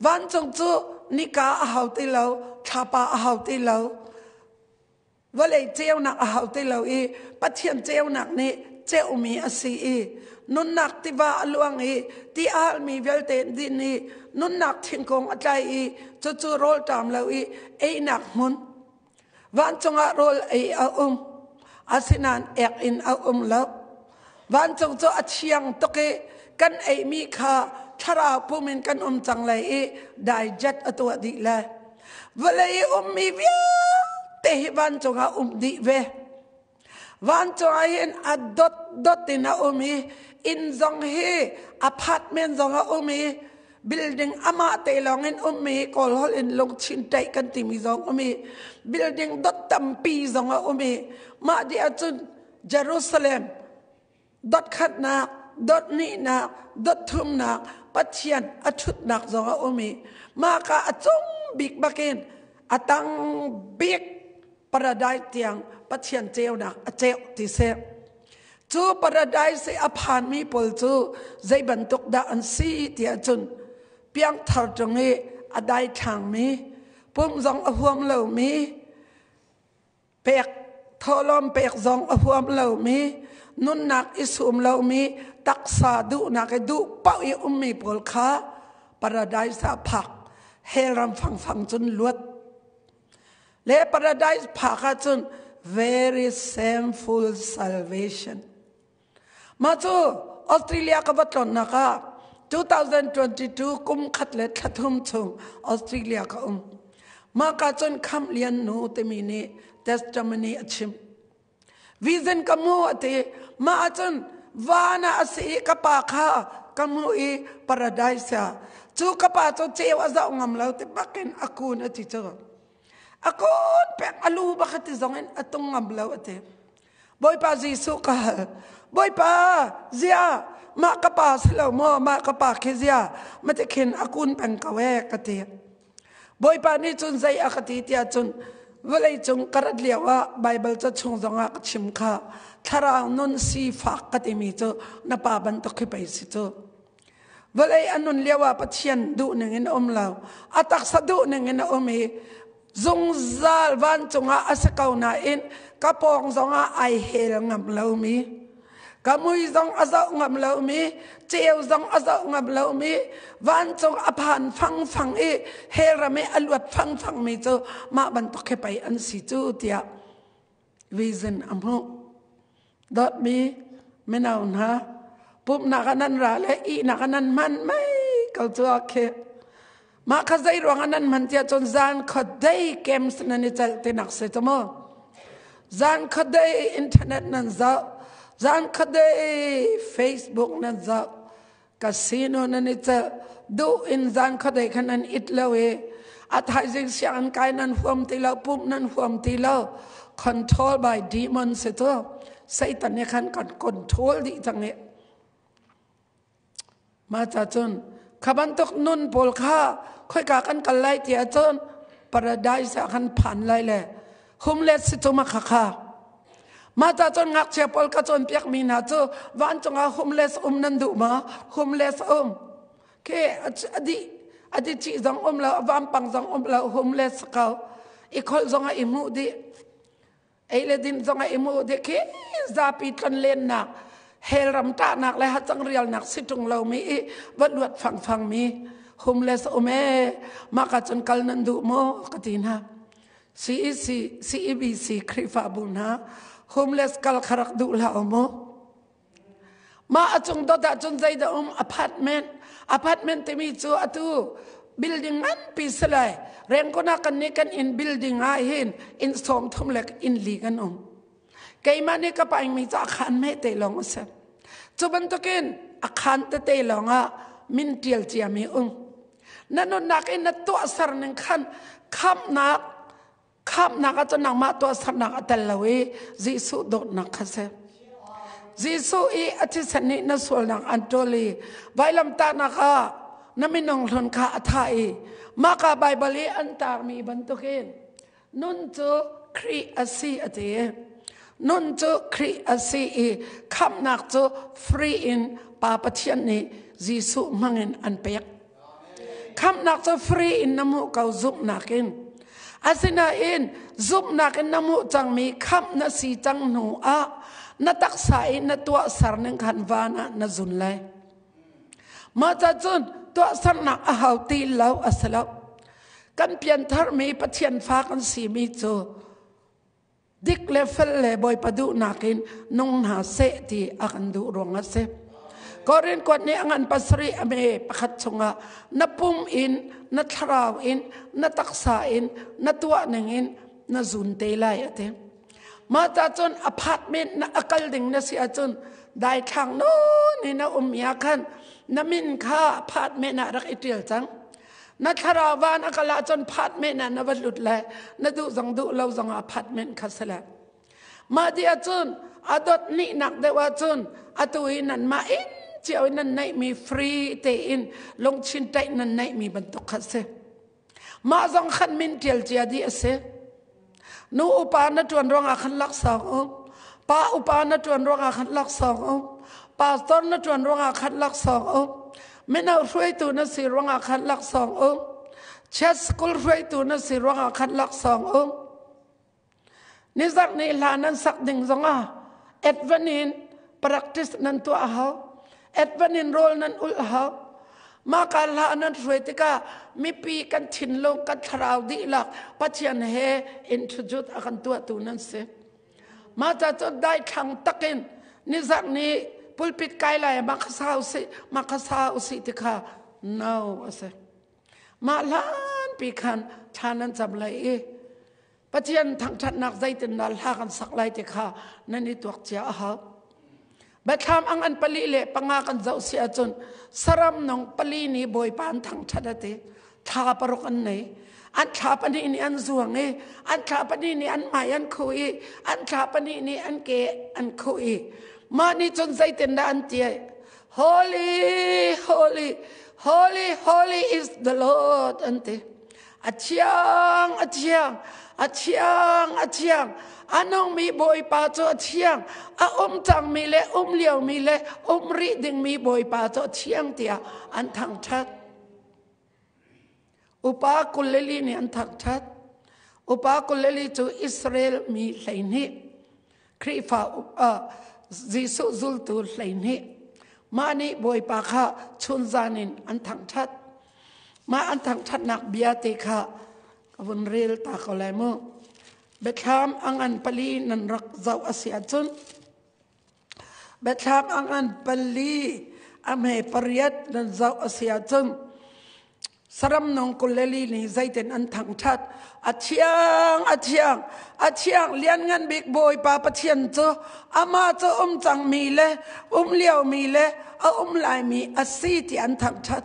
vancung cu nika a hau ti lo, thlapa a hau ti lo, vawlei ceunak a hau ti lo i Pathian ceunak nih ceumi a si i nunnak tiva a luang i ti a halmi vialte din i nunnak thingkung a tlai i cucu rawlṭam lo i einak hmun vancung ah rawl ei a um asinain ek in a um lo vancung cu a thiang tuk i kan eimi kha thlarau pum in kan um cang lai i digest a tuah dih lai vawlei i ummi vialte hi vancung ah um dih ve Vancung ah hin a dot dot in a um i inn zong hi apartment zong a um i building amah te lawng in um i Kawl holh in lungchin ṭaih kan timi zong um i building dot tampi zong a um i mah dih ahcun Jerusalem dot khatnak dot hnihnak dot thumnak Pathian a ṭhutnak zong a um i mah ka a cung bik bakin a tang bik paradise tiang Pathian ceunak a ceuh ti si. Cu paradise i a phanmi pawl cu zei bantuk dah an si ti ahcun piangthar ṭung i a daithlangmi, pum zong a huam lomi, pek thawhlawm pek zong a huam lomi, nunnak i sum lomi, taksa duhnak i duh paoh i ummi pawl kha paradise ah phak hell ram fangfang cun luat Le paradise phak ahcun very shameful salvation. Mah cu Australia ka va tlonnak ah 2022 kum khat le thla thum chung Australia ka um. Mah ka cun Kham Lian nu timi nih testimony a chim. Vision ka hmu a ti. Mah ahcun van ah a si i ka pa kha ka hmuh i paradise ah cu ka pa cu ceu a zoh ngam lo ti bakin a kun a ti cu. A kun pek a lu bak ti zong in a tung ngam lo a ti. Bawipa Jesuh ka hal. Bawipa zia mah ka pa si lo maw mah ka pa khi zia mati khin a kun peng ko e ka ti. Bawipa nih cun zei a ka ti tiah cun vawlei cung ka rat lio ah Baibal ca chung zongah ka chim kha thlarau nun sifak ka timi cu na pa bantuk khi pei si cu. Vawlei a nun lio ah Pathian duh ning in a um lo. A taksa duh ning in a um i zungzal vancung ah a si ko nain ka pawng zongah ai hel ngam lomi ka mui zong a zoh ngam lomi ceu zong a zoh ngam lomi vancung a phan fangfang i hell ram i a luat fangfang mi cu mah bantuk khi pei an si cu tiah vision a hmuh dawtmi mino hna pumhnak ah nan ra le ihnak ah nan hman mei ko cu khi mah kha zei ruang ah nan hman tiah cun zan khuadei games nan i celh tinak si cu mu zan khuadei internet nan zoh zan khuadei facebook nan zoh casino nan i celh duh in zan khuadei kha nan it lo i a thaizing sianginn kai nan huam ti lo pumh nan huam ti lo control by demon si cu satan nih khan kan control dih cang i Mah ca cun kha bantuk nun pawl kha khoika kan kal lai ti ahcun paradise ah kan phan lai le homeless si cu ma kha kha. Mah ca cun ngakchia pawl ka cawnpiak mi hna cu vancung ah homeless um nan duh ma? Homeless um. Ke adi adi ci zong um lo, vampang zong um lo, homeless ko. I kholh zong ah i hmuh dih. Ei le din zong a i mu de khi zapi tlonlennak hell ram ṭahnak le hacang rialnak si ṭung lomi i va luat fangfang mi homeless um e mah ka cun kal nan duh maw ka ti hna CEC CEBC Khrihfabu hna homeless kal kha rak duh hlah u mu Mah a cung dot ahcun zeidah um apartment apartment timi cu atu building nganpi si lai Rangoon ah kan nih kan inn building ah hin inn sawm thum le inn li kan um keimah nih ka paingmi cu a khan meh te lawng a si cu bantukin a khan tete lawng ah min ṭial ciami um na nunnak in na tuahser ning khan khamnak Khamhnak ah cun nangmah tuahsernak a tel lo i Jesuh dawtnak kha si. Jesuh i a thisen nih na sualnak an ṭawl i vailamtahnak ah na minung hlun kha a thah i mahka Baibal i an taarmi bantukin nun cu Khrih a si a ti. Nun cu Khrih a si i khamhnak cu free in Pa Pathian nih Jesuh hmangin an pek. Khamhnak cu free in na hmuh ko zumhnak in. Asinain zumhnak in na hmuh cangmi khamh na si cang hnu ah na taksa i na tuahser ning khan van ah na zun lai. Mah ca cun tuahsernak a hau ti lo a si lo. Kan piantharmi Pathian fa kan simi cu dik le fel le Bawipa duhnak in nung hna seh ti a kan duh ruang a si. Korin kuat nih a ngan pasarih a me pakhat chungah na pum in, na thlarau in, na taksa in, na tuah ning in na zun te lai a ti. Mah ta cun apartment na a kal ding na si ahcun daithlang nawn in a um ya khan na min kha apartment ah rak i ṭial cang. Na thlarau van a kal ahcun apartment ah na va lut le na duh zong duh lo zong ah apartment kha si le. Mah di ahcun a dot nihnak deuh ahcun atu hi nanmah inn cio in nan neihmi free tein lungchin ṭaih nan neihmi bantuk kha si. Mah zong khan min ṭial cia dih a si. Nu upa na ṭuan ruangah khan laksawng um. Pa upa na ṭuan ruangah khan laksawng um. Pastor na ṭuan ruangah khan laksawng um. Mino hruaitu na si ruangah khan laksawng um. Church school hruaitu na si ruangah khan laksawng um. Nizarh ni hla nan sak ding zongah advent in practice nan tuah a hau. Advent in rawl nan ulh a hau. Mah ka hla nan hruai tikah mipi kan thinlung kan thlarau dihlak Pathian he introduce a kan tuahtu nan si. Mah ca cu daithlang takin nizarh ni pulpit kai lai mah kha sa usih mah kha sa usih ti kha no a si. Mah hlanpi khan thla nan cam lai i Pathian thangṭhatnak zeitindah hla kan sak lai ti kha nan i tuak cia a hau. Biathlam ang an pali le panga kan zoh si ahcun saram nung pali nih Bawipa an thangṭhat a ti. Thla paruk an nei. An thla pahnih nih an zuang i an thla pahnih nih an hmai an khuh i an thla pahnih nih an ke an khuh i mah nih cun zeitindah an ti Holy, holy, holy, holy is the Lord an ti. A thiang, a thiang, a thiang, a thiang. A nungmi Bawipa cu a thiang. A um cangmi le um liomi le um rih dingmi Bawipa cu a thiang tiah an thangṭhat. Upa 22 nih an thangṭhat. Upa 22 cu Israel mi 12. Khrihfa Jesuh zultu 12. Mah nih Bawipa kha chunzan in an thangṭhat. Mah an thangṭhatnak bia te kha ka vun rel ta ko lai mu. Biathlam a ngan pali nan rak zoh a si ahcun Biathlam a ngan pali a hme pariat nan zoh a si ahcun saram nung 22 nih zeitin an thangṭhat a thiang a thiang a thiang lianngan bik Bawipa Pathian cu amah cu um cangmi le um liomi le a um laimi a si ti an thangṭhat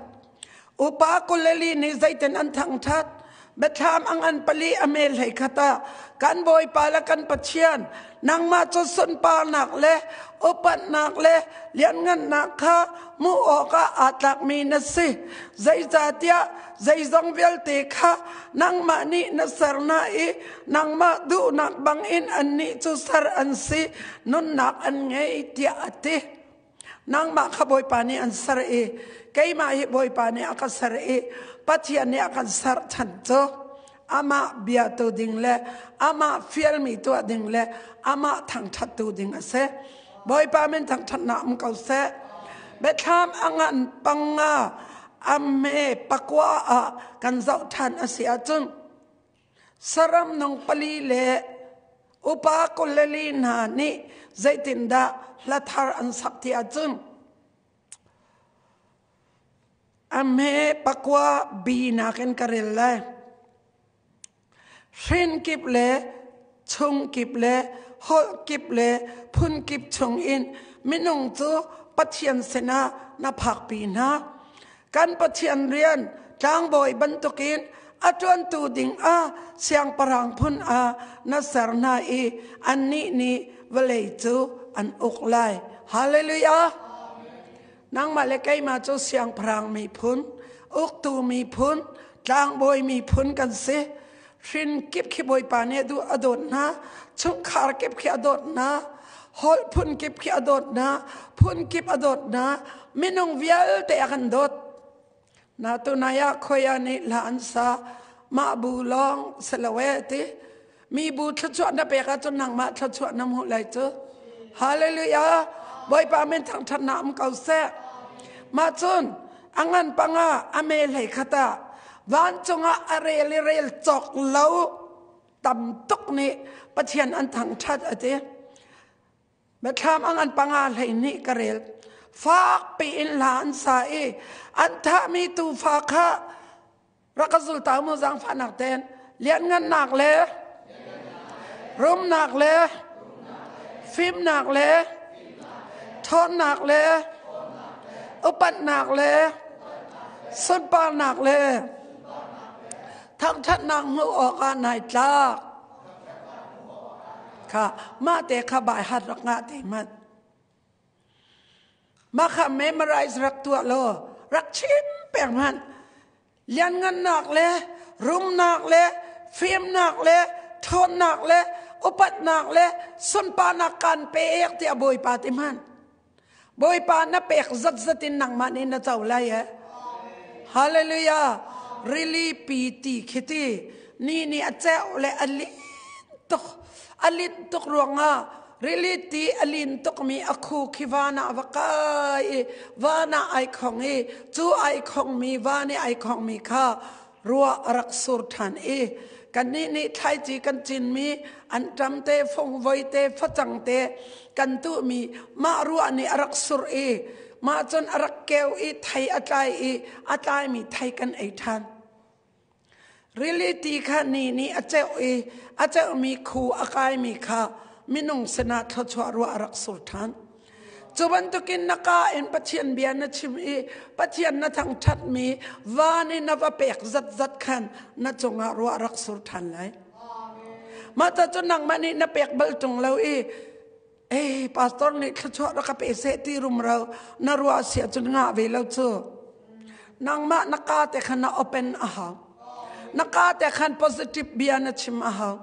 Upa 22 nih zeitin an thangṭhat? Biathlam a ngan pali a mel hlei khat ah kan Bawipa le kan Pathian nangmah cu sunparnak le upatnak le lianngannak kha hmuh awkah aa tlakmi na si. Zeicahtiah zeizong vialte kha nangmah nih na ser hna i nangmah duhnak bangin annih cu ser an si, nunnak an ngei tiah a ti. Nangmah kha Bawipa nih an ser i keimah hi Bawipa nih a ka ser i Pathian nih a kan ser chan cu amah bia tu ding le amah fialmi tuah ding le amah thangṭhat tu ding a si. Bawipa min thangṭhatnak um ko seh. Biathlam a ngan panga a me pakua ah kan zoh ṭhan a si ahcun Saram nung pali le upa 22 hna nih zeitindah hla thar an sak ti ahcun a hme pakua bi nakin ka rel lai. Hrin kip le chung kip le holh kip le phun kip chung in minung cu Pathian sinah na phakpi hna. Kan Pathian rian tlangbawi bantukin a ṭuantu ding ah siangpahrang phun ah na ser hna i annih nih vawlei cu an uk lai. Hallelujah! Nangmah le keimah cu siangpahrang miphun, uktu miphun, tlangbawi miphun kan si. Hrin kip khi Bawipa nih a duh a dawt hna, chungkhar kip khi a dawt hna, holh phun kip khi a dawt hna, phun kip a dawt hna, minung vialte a kan dawt. Na tunai ah khoia nih hla an sa. Mah bu lawng si lo e ti. Mi bu thluachuah na pek ahcun nangmah thluachuah na hmuh lai cu. Hallelujah. Bawipa min thangṭhatnak um ko seh. Mah cun a ngan panga a me hlei khat ah vancung ah a rel i rel cawk lo tam tuk nih Pathian an thangṭhat a ti. Biathlam a ngan panga 12 ka rel. Fak piin hla an sa i an thahmi tuufa kha rak ka zul ta mu zaangfahnak ten lianngannak le rumnak le fimnak le ṭhawnnak le upatnak le sunparnak le thangṭhatnak hmuh awkah nai tlak. Kha mah te kha bai hat rak ngah te hmanh. Mah kha memorize rak tuah law rak chim peng hmanh. Lianngannak le rumnak le fimnak le ṭhawnnak le upatnak le sunparnak kan pek tiah Bawipa ti hmanh. Bawipa na pek zatzat in nangmah nih na co lai e. Hallelujah. Rili pi ti khi ti ni nih a ceuh le a lin tuk a lin tuk ruangah rili ti a lin tukmi a khu khi van ah va kai i van ah ai khong i cu ai khongmi van i ai khongmi kha ruah a rak sur ṭhan i kannih nih thlaici kan cinmi anṭam te fungvoi te facang te kan tuhmi mah ruah nih a rak sur i mah cun a rak keu i thei a tlai i a tlaimi thei kan ei ṭhan. Rili ti kha ni nih a ceuh i a ceuhmi khu a kaimi kha minung sinah thluachuah ruah a rak sur ṭhan. Cu bantukin na ka in Pathian bia na chim i Pathian na thangṭhatmi van in na va pek zatzat khan na cungah ruah rak sur ṭhan lai. Mah ca cu nangmah nih na pek bal ṭung lo i eh pastor nih thluachuah rak ka pe seh ti rumro na ruah si ahcun ngah ve lo cu. Nangmah na ka te khan na open a hau. Na ka te khan positive bia na chim a hau.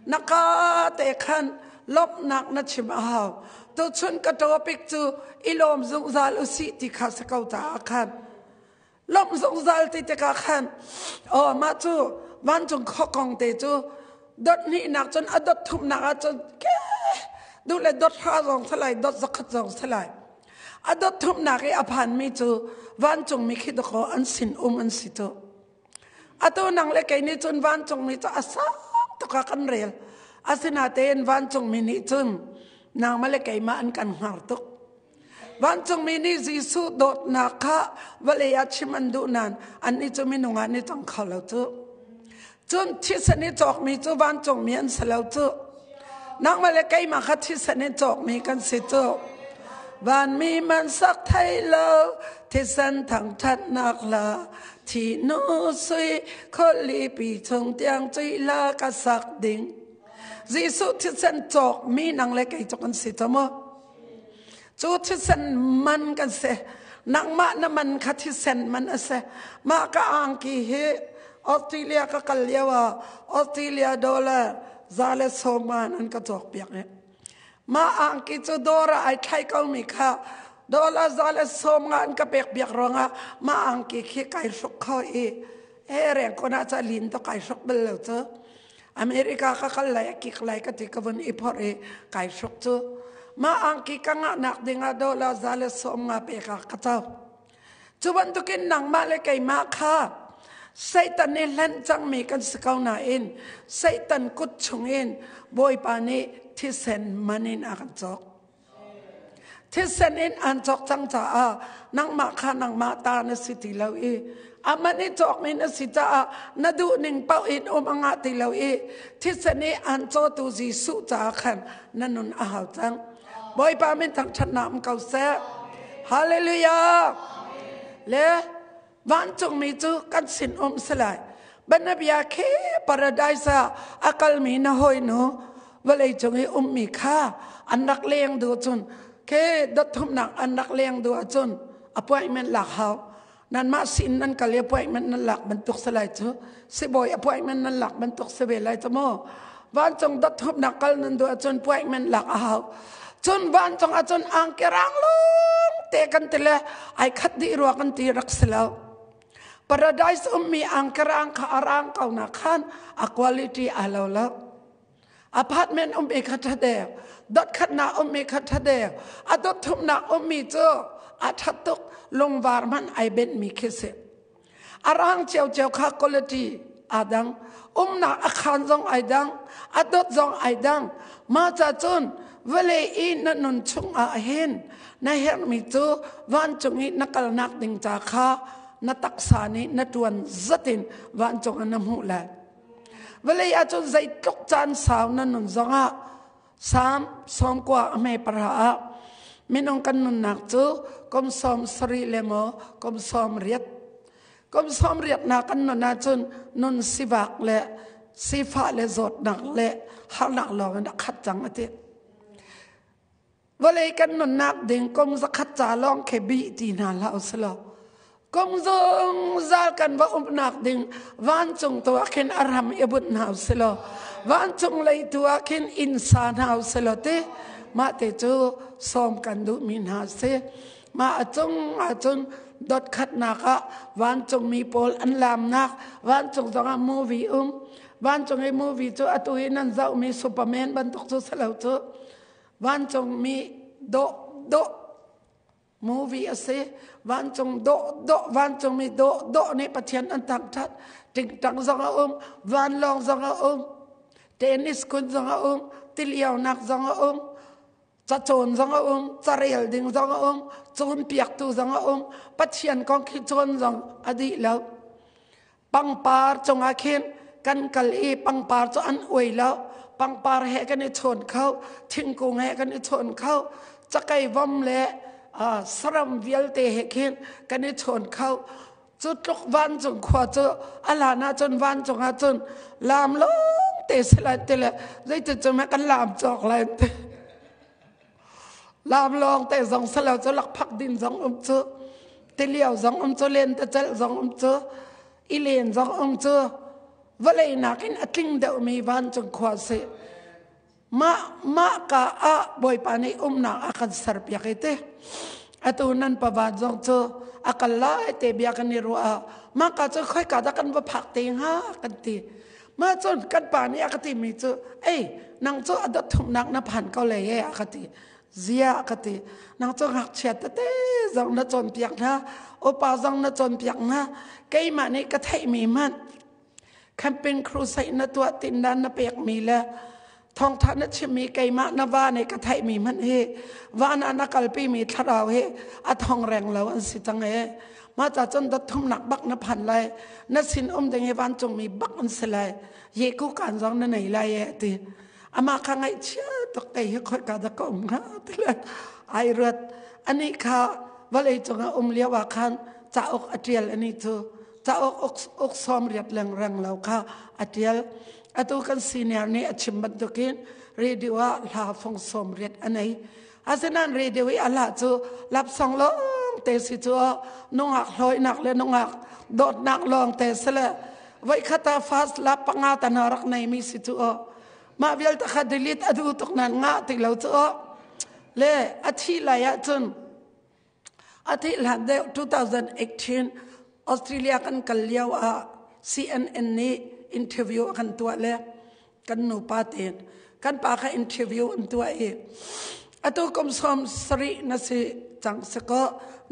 Na ka te khan lawmhnak na chim a hau. Tuchun ka topic cu i lawm zungzal usih ti kha si ko caah khan lawmh zungzal ti tikah khan oh mah cu vancung khuakong te cu dot hnihnak cun a dot thumnak ah cun ke duh le dot hra zong salai dot zakhat zong salai a dot thumnak i a phanmi cu vancungmi khi dakaw an sin um an si cu Atu nang le kei nih cun vancungmi cu a sang tuk ah kan rel. Asinain vancungmi nih cun nangmah le keimah an kan hngar tuk. Vancungmi nih Jesuh dawtnak kha vawlei ah chim an duh nain annih cu minung ah an i cang kho lo cu. Cun thisen i cawkmi cu vancungmi an si lo cu. Nangmah le keimah kha thisen in cawkmi kan si cu. Vanmi man sak thei lo thisen thangṭhatnak la thi nu sui khualipi chung tiang cui la ka sak ding. Jesuh thisen cawkmi nang le kei cu kan si cu mu. Cu thisen man kan si. Nangmah na man kha thisen man a si. Mah ka angki hi Australia ka kal lio ah Australia dollar 110 an ka cawk piak i mah angki cu dawr ah ai thlai ko mi kha dollar 150 an ka pek piak ruangah mah angki khi kai hruk kho i he reng kon ah ca lin to kai hruk bal lo cu America ka kal lai a kik lai ka ti ka vun i phorh i kai hruk cu mah angki ka ngah nak ding ah dollar 150 pek ah ka co Cu bantukin nangmah le keimah kha Satan nih hlen cangmi kan si ko nain Satan kut chungin Bawipa nih thisen man in a kan cawk. Thisen in an cawk cang caah nangmah kha nangmah ta na si ti lo i aman i cawkmi na si caah na duh ning paoh in um a ngah ti lo i thisen i an cawtu Jesuh caah khan na nun a hau cang. Bawipa min thangṭhatnak um ko seh. Hallelujah. Le vancungmi cu kan sin um si lai. Banabia khi paradise ah a kalmi na hawinu vawlei cung i ummi kha an rak leng duh cun ke dotthumnak an rak leng duh ahcun appointment lak hau nanmah sin nan kal i appointment nan lak bantuk si lai cu sibawi appointment nan lak bantuk si ve lai cu mu vancung dotthumnak kal nan duh ahcun appointment lak a hau cun vancung ahcun angki rang lawng te kan ti le ai khat dih rua kan ti rak si lo. Paradise ummi angkarang kha arang ko na khan a quality a lo lo. Apartment ummi kha tha deu. Dot khat na ummi kha tha deu. A dot thum nak ummi cu a that tuk lungvar man ai ben mi khi si. A rang cio cio kha quality a dang. Umnak a khan zong ai dang. A dot zong ai dang. Ma cha cun vale i na nun chung ah hin na herhmi cu vancung i na kalnak ding ca kha na taksa nih na ṭuan zatin vancung ah na hmuh lai. Vawlei ahcun zeitluk caan sau na nun zongah Salm 90 a hme para ah minung kan nunnak cu kum 70 le maw kum 80 kum 80 na kan nun ahcun nun sivak le sifah le zawtnak le harnak lawng in a khat cang a ti. Vawlei kan nunnak ding kum zakhat ca lawng khi bi ti hna hlah usalaw. Kum zungzal kan va umnak ding vancung tu ah khin a ram i bunh hna usilaw. Vancung lei tu ah khin inn sa hna usilaw ti mah te cu sawm kan duhmi hna si. Mah a cung ahcun dot khatnak ah vancungmi pawl an lamnak vancung zongah movie um vancung i movie cu atu hi nan zohmi Superman bantuk cu si lo cu Vancungmi dawh dawh movie a si. Vancung dawh dawh vancungmi dawh dawh nih Pathian an thangṭhat. Tingtang zong a um, vanlawng zong a um, tennis kun zong a um, tilionak zong a um, cacawn zong a um, carel ding zong a um, cawnpiaktu zong a um, Pathian kong khi cawn zong a dih lo. Pangpar cungah khin kan kal i pangpar cu an uai lo. Pangpar he kan i chawn kho, thingkung he kan i chawn kho, cakei vom le saram vialte he khin kan i chawn kho. Cu tluk vancung khua cu a hlan ahcun vancung ahcun laam lawng te si lai ti le zeitin cu kan laam cawk lai ti. Laam lawng te zong si lo cu lakphak din zong um cu tilio zong um cu lentecelh zong um cu i len zong um cu vawlei nakin a tling deuhmi vancung khua si mah mah ka ah bawipa nih umnak a kan serpiak i te atu nan pavan zong cu a kal lai te bia kan i ruah ah mah ka cu khoi ka dah kan va phak te hnga kan ti Mah cun kan pa nih a ka timi cu, ei, nang cu a dot thumnak na phan ko le ye a ka ti. Zia a ka ti. Nang cu ngakchia tete zong na cawnpiak hna, upa zong na cawnpiak hna. Keimah nih ka theihmi hmanh camping crusade na tuah tindan na pekmi le thawngtha na chimmi keimah na va nih ka theihmi hmanh hi van ah na kalpimi thlarau hi a thong reng lo an si cang e mah ca cun dot thumnak bak na phan lai na sin um ding hi vancungmi bak an si lai ye ku kan zong na nei lai e ti ama kha ngaihchia tuk kei hi khoi ka da ka um hnga ti le ai ruat ani kha vawlei cungah um lio ah khan cauk a tial ani cu cauk uk sawm riat leng reng lo kha a tial Atu kan senior nih a chim bantukin radio ah hla fong 80 a nei. Asinain radio i a hla cu lapsong lawng te si cu nungak hlawinak le nungak dawtnak lawng te si le voikhat ah fast lap panga tan rak nei mi si cu mah vialte kha delete a duh tuk nan ngah ti lo cu le a thi lai ahcun A thih hlan deuh 2018 Australia kan kal lio ah CNN nih interview a kan tuah le kan nupa tein kan pa kha interview an tuah i atu kum 70 na si cang si ko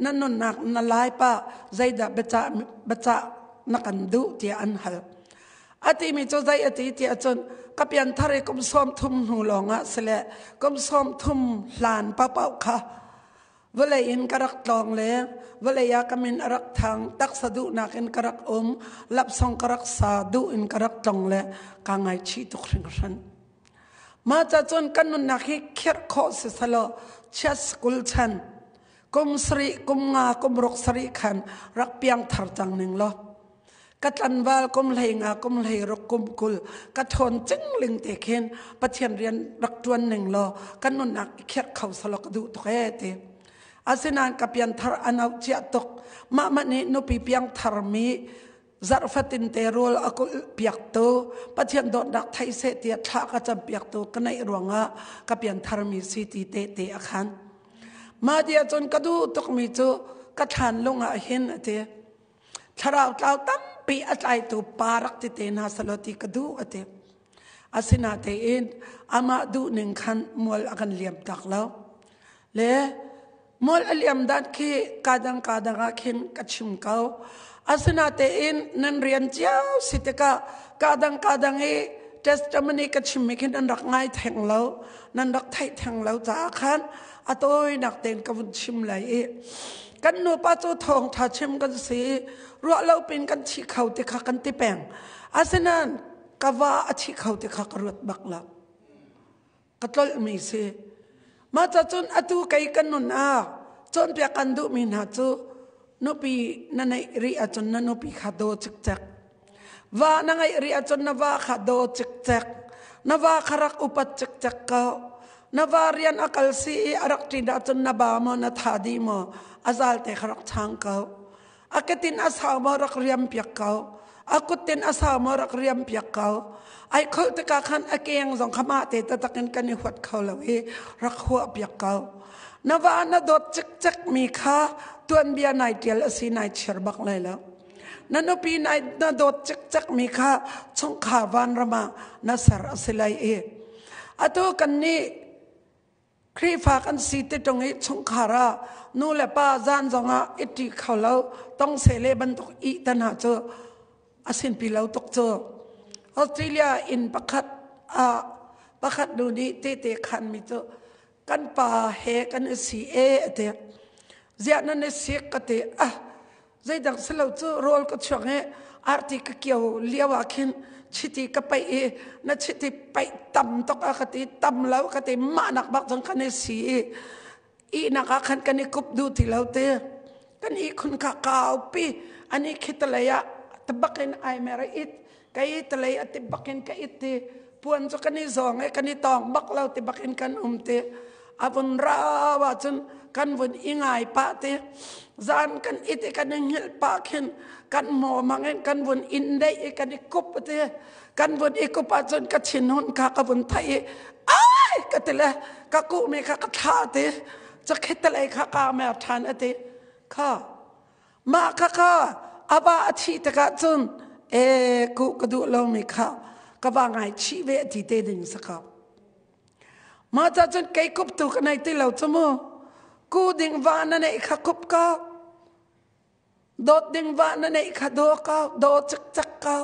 na nunnak na lai pa zeidah biacah biacah na kan duh tiah an hal a timi cu zei a ti tiah cun ka pianthar i kum 30 hnu lawngah si le kum 30 hlan paohpaoh kha Vawlei in ka rak tlawng le vawlei ah ka min a rak thang, taksa duhnak in ka rak um, lapsong ka rak sa duh in ka rak tlong le kaa ngaichih tuk hringhran. Mah ca cun kan nunnak hi khirh khawh si selaw chiat school chan kum sarih kum nga kum ruk sarih khan rak piang thar cang ning law ka tlanval kum hlei nga kum hlei ruk kum kul ka ṭhawn cingling te khin Pathian rian rak ṭuan ning law kan nunnak i khirh kho selaw ka duh tuk ee ti asinain ka pianthar a no cia tuk mah mah nih nupi piangthar mi zarh fatin te rawl a kulh piaktu Pathian dawtnak thei seh tiah thla ka cam piaktu ka neih ruangah ka pianthar mi si ti te te a khan mah ti ahcun ka duh tukmi cu ka thlan lung ah hin a ti. Thlarau tlau tampi a tlaitu pa rak ti te hna selaw ti ka duh a ti. Asinatein amah duhning khan mual a kan liam tak lo. Le mual a liam dan khi kadang kadang ah khin ka chim ko. Asinatein nan rian cio si tikah kadang kadang i testimony ka chimmi khin nan rak ngai theng lo, nan rak theih theng lo caah khan a tawinak tein ka vun chim lai i kan nupa cu thawngṭha chim kan si i ruah lo pin kan thi kho ti kha kan ti peng. Asinain ka va a thi kho ti kha ka ruat bak lo. Ka tlolhmi si. Mah ca cun atu kei kan nun ah cawnpiak kan duhmi hna cu nupi na neih rih ahcun na nupi kha daw cikcek. Va na ngeih rih ahcun na va kha daw cikcek. Na va kha rak upat cikcek ko. Na va rian a kal si i a rak ṭin ahcun na ba maw na tha dih maw a zal te kha rak chang ko. A ketin a sau maw rak riam piak ko. A kuttin a sau maw rak riam piak ko. Ai kholh tikah khan a keng zong kha mah te taktak in kan i huat kho lo i rak huah piak ko. Na va na dawt cikcek mi kha tuanbia nai ṭial a si nai chir bak lai lo. Na nupi nai na dawt cikcek mi kha chungkhar vanram ah na ser a si lai i atu kan nih Khrihfa kan si ti ṭung i chungkhar ah nu le pa zan zongah i ṭi kho lo tongse le bantuk ih te hna cu a sinpi lo tuk cu. Australia inn pakhat ah pakhat nu nih tehte khanmi cu kan pa he kan i si e a ti. Ziah nan i sik ka ti. Ah zeidang si lo cu rawl ka chuak i arti ka kio lio ah khin chiti ka paih i na chiti paih tam tuk a ka ti tam lo ka ti mah nak bak cun kan i si i ihnak ah khan kan i kup duh ti lo ti kan ihkhun kha kaupi ani khitalei ah tabakin ai mer it kai talei ati bakin ka it ti puan cu kan i zawng i kan i tawng bak lo ti bakin kan um ti a vun ra wa cun kan vun i ngai pah ti zan kan it i kan i hngilh pah khin kan maw mangin kan vun in deih i kan i kup ti kan vun i kup ahcun ka thin hun kha ka vun theih i ai ka ti le ka kuh mi kha ka thlah ti cakhet talei kha ka mer ṭhan ati kha Mah khakha a va a thih tikah cun e ku ka duh lomi kha ka va ngaichih ve a ti te ding si ko. Mah ca cun kei kup tu ka nei ti lo cu mu. Ku ding va na neih kha kup ko. Dawt ding va na neih kha daw ko, daw cikcek ko.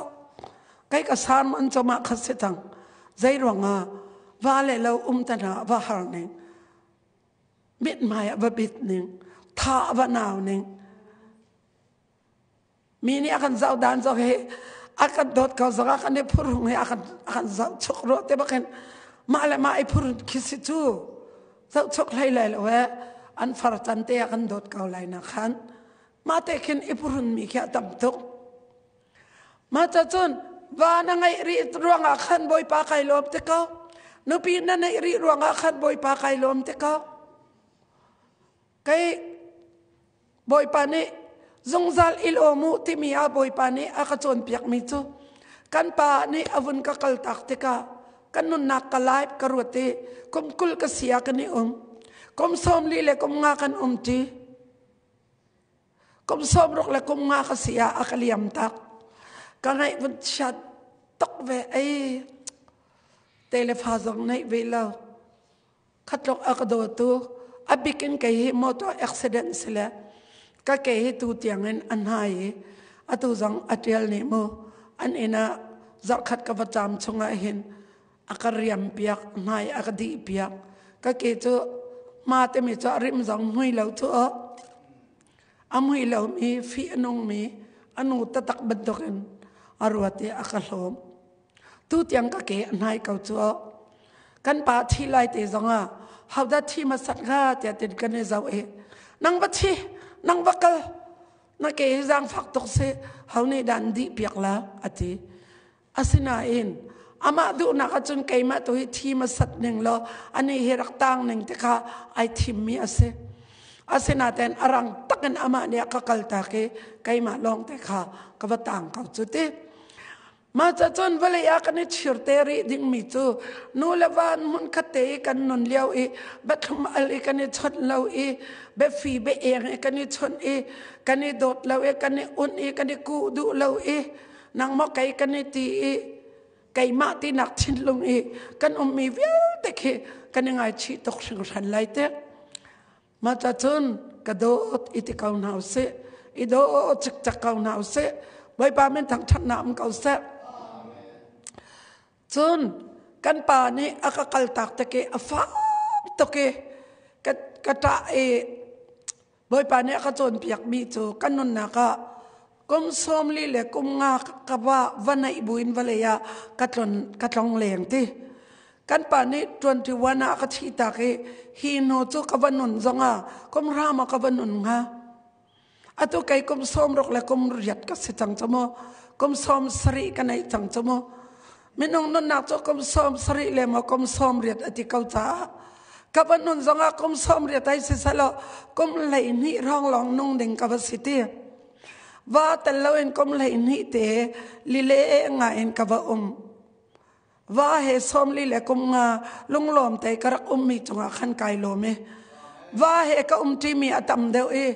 Kei ka sermon cu mah kha si cang. Zei ruangah va le lo um te hna va har ning. Mithmai a va bit ning, tha a va nau ning. Mi nih a kan zoh dan zong hi a kan dawt ko zong ah kan i phurhung hi a kan zoh chuk rua te bakin mah le mah i phurhun khi si cu zoh chuk hlei lai lo he an far can te a kan dawt ko lai na khan mah te khin i phurhun mi khi a tam tuk Mah cun va na ngeih rih ruangah khan Bawipa kai lawm te ko. Nupi na neih rih ruangah khan Bawipa kai lawm te ko. Kei Bawipa nih zungzal i lawm u timi ah Bawipa nih a ka cawnpiakmi cu kan pa nih a vun ka kaltak tikah kan nunnak ka life ka ruat i kum 20 ka si ah kan i um. Kum 40 le kum 5 kan um ṭi. Kum 60 le kum 5 ka si ah a ka liam tak. Ka ngaih vun chiat tuk ve ei. Telefa zong neih ve lo. Khatlok a ka dawtu a bikin kei hi motor accident si le ka ke hi tu tiang in an hai i atu zong a tial nih mu an inn ah zarhkhat ka va caam chungah hin a ka riam piak hnai a ka dih piak ka ke cu ma timi cu a rim zong mui lo cu a mui lo mi fi a nung mi a nu tatak bantukin a ruat i a ka hlawm tu tiang ka ke a hnai ko cu kan pa thi lai te zongah hodah thi hmasat hnga tiah tin kan i zoh i nang va thi nang va kal na ke hi zaangfak tuk si ho nih dah an dih piak la a ti Asinain amah duhnak ahcun keimah tu hi thi hmasat ning law anih hi rak tang ning ti kha ai thimmi a si. Asinain a rang takin amah nih a ka kaltak i keimah lawng te kha ka va tang ko cu ti. Mah ca cun vawlei ah kan i chir te rih dingmi cu nu le va hmun khat te i kan nun lio i biathlum al i kan i chawnh lo i biafi biaeng i kan i chawnh i kan i dawt lo i kan i unh i kan i kuh duh lo i nangmaw kei kan i ti i keimah tinak thinlung i kan ummi vialte khi kan i ngaichih tuk hringhran lai te. Mah ca cun ka dawt i ti ko hna usih. I dawt cikcek ko hna usih. Bawipa min thangṭhatnak um ko seh. Cun kan pa nih a ka kaltak tik i a fak tuk i ka, ka ṭah i Bawipa nih a ka cawnpiakmi cu kan nunnak ah kum 40 le kum nga ka va va neih buin vawlei ah ka tlon ka tlong leng ti kan pa nih 21 ah ka thih tak i hi hnu cu ka va nun zongah kum hram ah ka va nun hnga atu kei kum 60 le kum riat ka si cang cu mu kum 70 ka neih cang cu mu minung nunnak cu kum 70 le maw kum 80 ati ko caah ka va nun zongah kum 80 ai si selaw kum 12 hrawng lawng nung ding ka va si ti va tel loin kum 12 te lile nga in ka va um va he 40 le kum nga lunglawm te ka rak ummi cungah khan kai lawm i va he ka um ṭimi a tam deuh i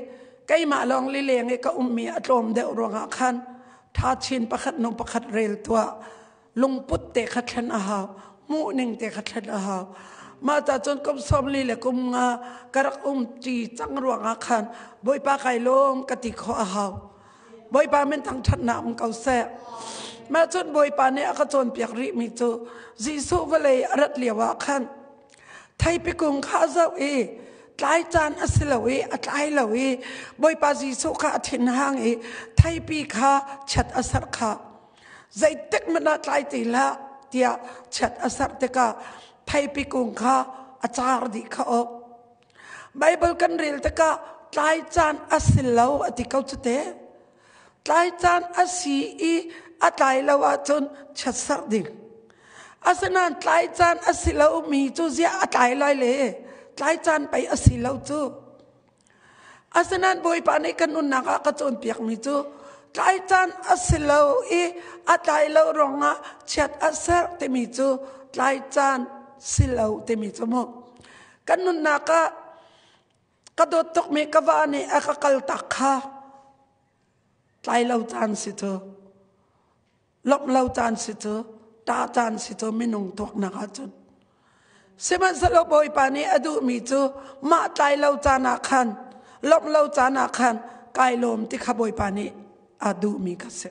keimah lawng lileng i ka ummi a tlawm deuh ruangah khan tha chin pakhat nu pakhat rel tuah lungput te kha thlen a hau hmuh ning te kha thlen a hau mah ta cun kum 40 le kum nga ka rak um ṭi cang ruangah khan bawipa kai lawm ka ti khawh a hau bawipa min thangṭhatnak um ko seh mah cun bawipa nih a ka cawnpiak rihmi cu Jesuh vawlei a rat lio ah khan theipi kung kha a zoh i tlai caan a si lo i a tlai lo i bawipa Jesuh kha a thinhang i theipi kha chiat a serh kha zeitik hmanh ah tlai ti hlah tiah chiat a serh tikah theipi kung kha a car dih kha awk Bible kan rel tikah tlai caan a si lo a ti ko cu te tlai caan a si i a tlai lo ahcun chiat serh ding asinain tlai caan a si lo mi cu ziah a tlai lai le tlai caan pei a si lo cu Asinain Bawipa nih kan nunnak ah ka cawnpiakmi cu tlai caan a si lo i a tlai lo ruangah chiat a serh timi cu tlai caan si lo timi cu mu. Kan nunnak ah ka dawt tukmi ka va nih a ka kaltak kha tlai lo caan si cu. Lawmh lo caan si cu ṭah caan si cu minung tuaknak ahcun sihmanhsehlaw Bawipa nih a duhmi cu mah tlai lo caan ah khan lawmh lo caan ah khan kai lawm ti kha Bawipa nih a duhmi kha si.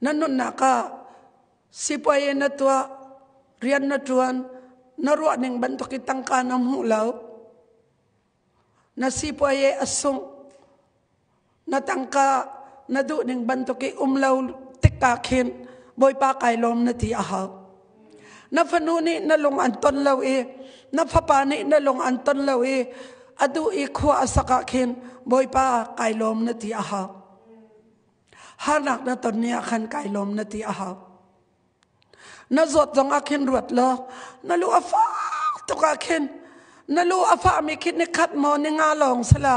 Na nunnak ah sipuai na tuah rian na ṭuan na ruah ning bantuk i tangka na hmuh lo na sipuai a sungh na tangka na duh ning bantuk i um lo tikah khin Bawipa kai lawm na ti a hau na fanu nih na lung an ton lo i na fapa nih na lung an ton lo i a duh i khua a sak ah khin Bawipa kai lawm na ti a hau harnak na ton ni ah khan kai lawm na ti a hau Na zawt zong ah khin ruat law na lu a fak tuk ah khin na lu a fahmi khi ni khat maw ni nga lawng sala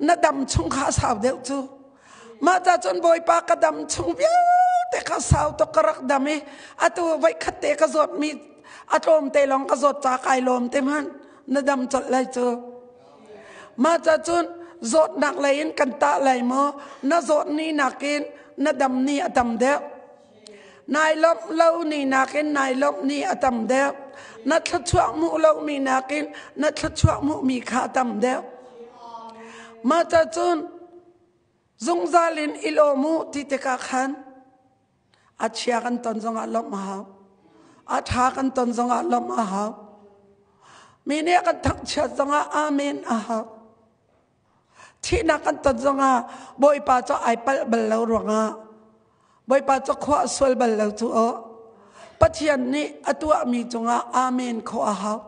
na dam chung kha a sau deuh cu mah ca cun bawipa ka dam chung vialte kha sau tuk ka rak dam i atu voi khat te ka zawt mi a tlawm te lawng ka zawt ca kai lawm te hmanh na dam colh lai cu mah ca cun zawtnak lei in kan tah lai maw na zawt ni nakin na dam ni a tam deuh Nai lawmh lo ni nakin nai lawmh ni a tam deuh. Na thluachuah hmuh lomi nakin na thluachuah hmuhmi kha a tam deuh. Mah ca cun zungzal in i lawm u ti tikah khan a chia kan ton zongah lawmh a hau. A ṭha kan ton zongah lawmh a hau. Mi nih kan thangchiat zongah amen a hau. Thihnak kan ton zongah Bawipa cu ai palh bal lo ruangah Bawipa cu khua a sual bal lo cu aw. Pathian nih a tuahmi cungah amen khawh a hau.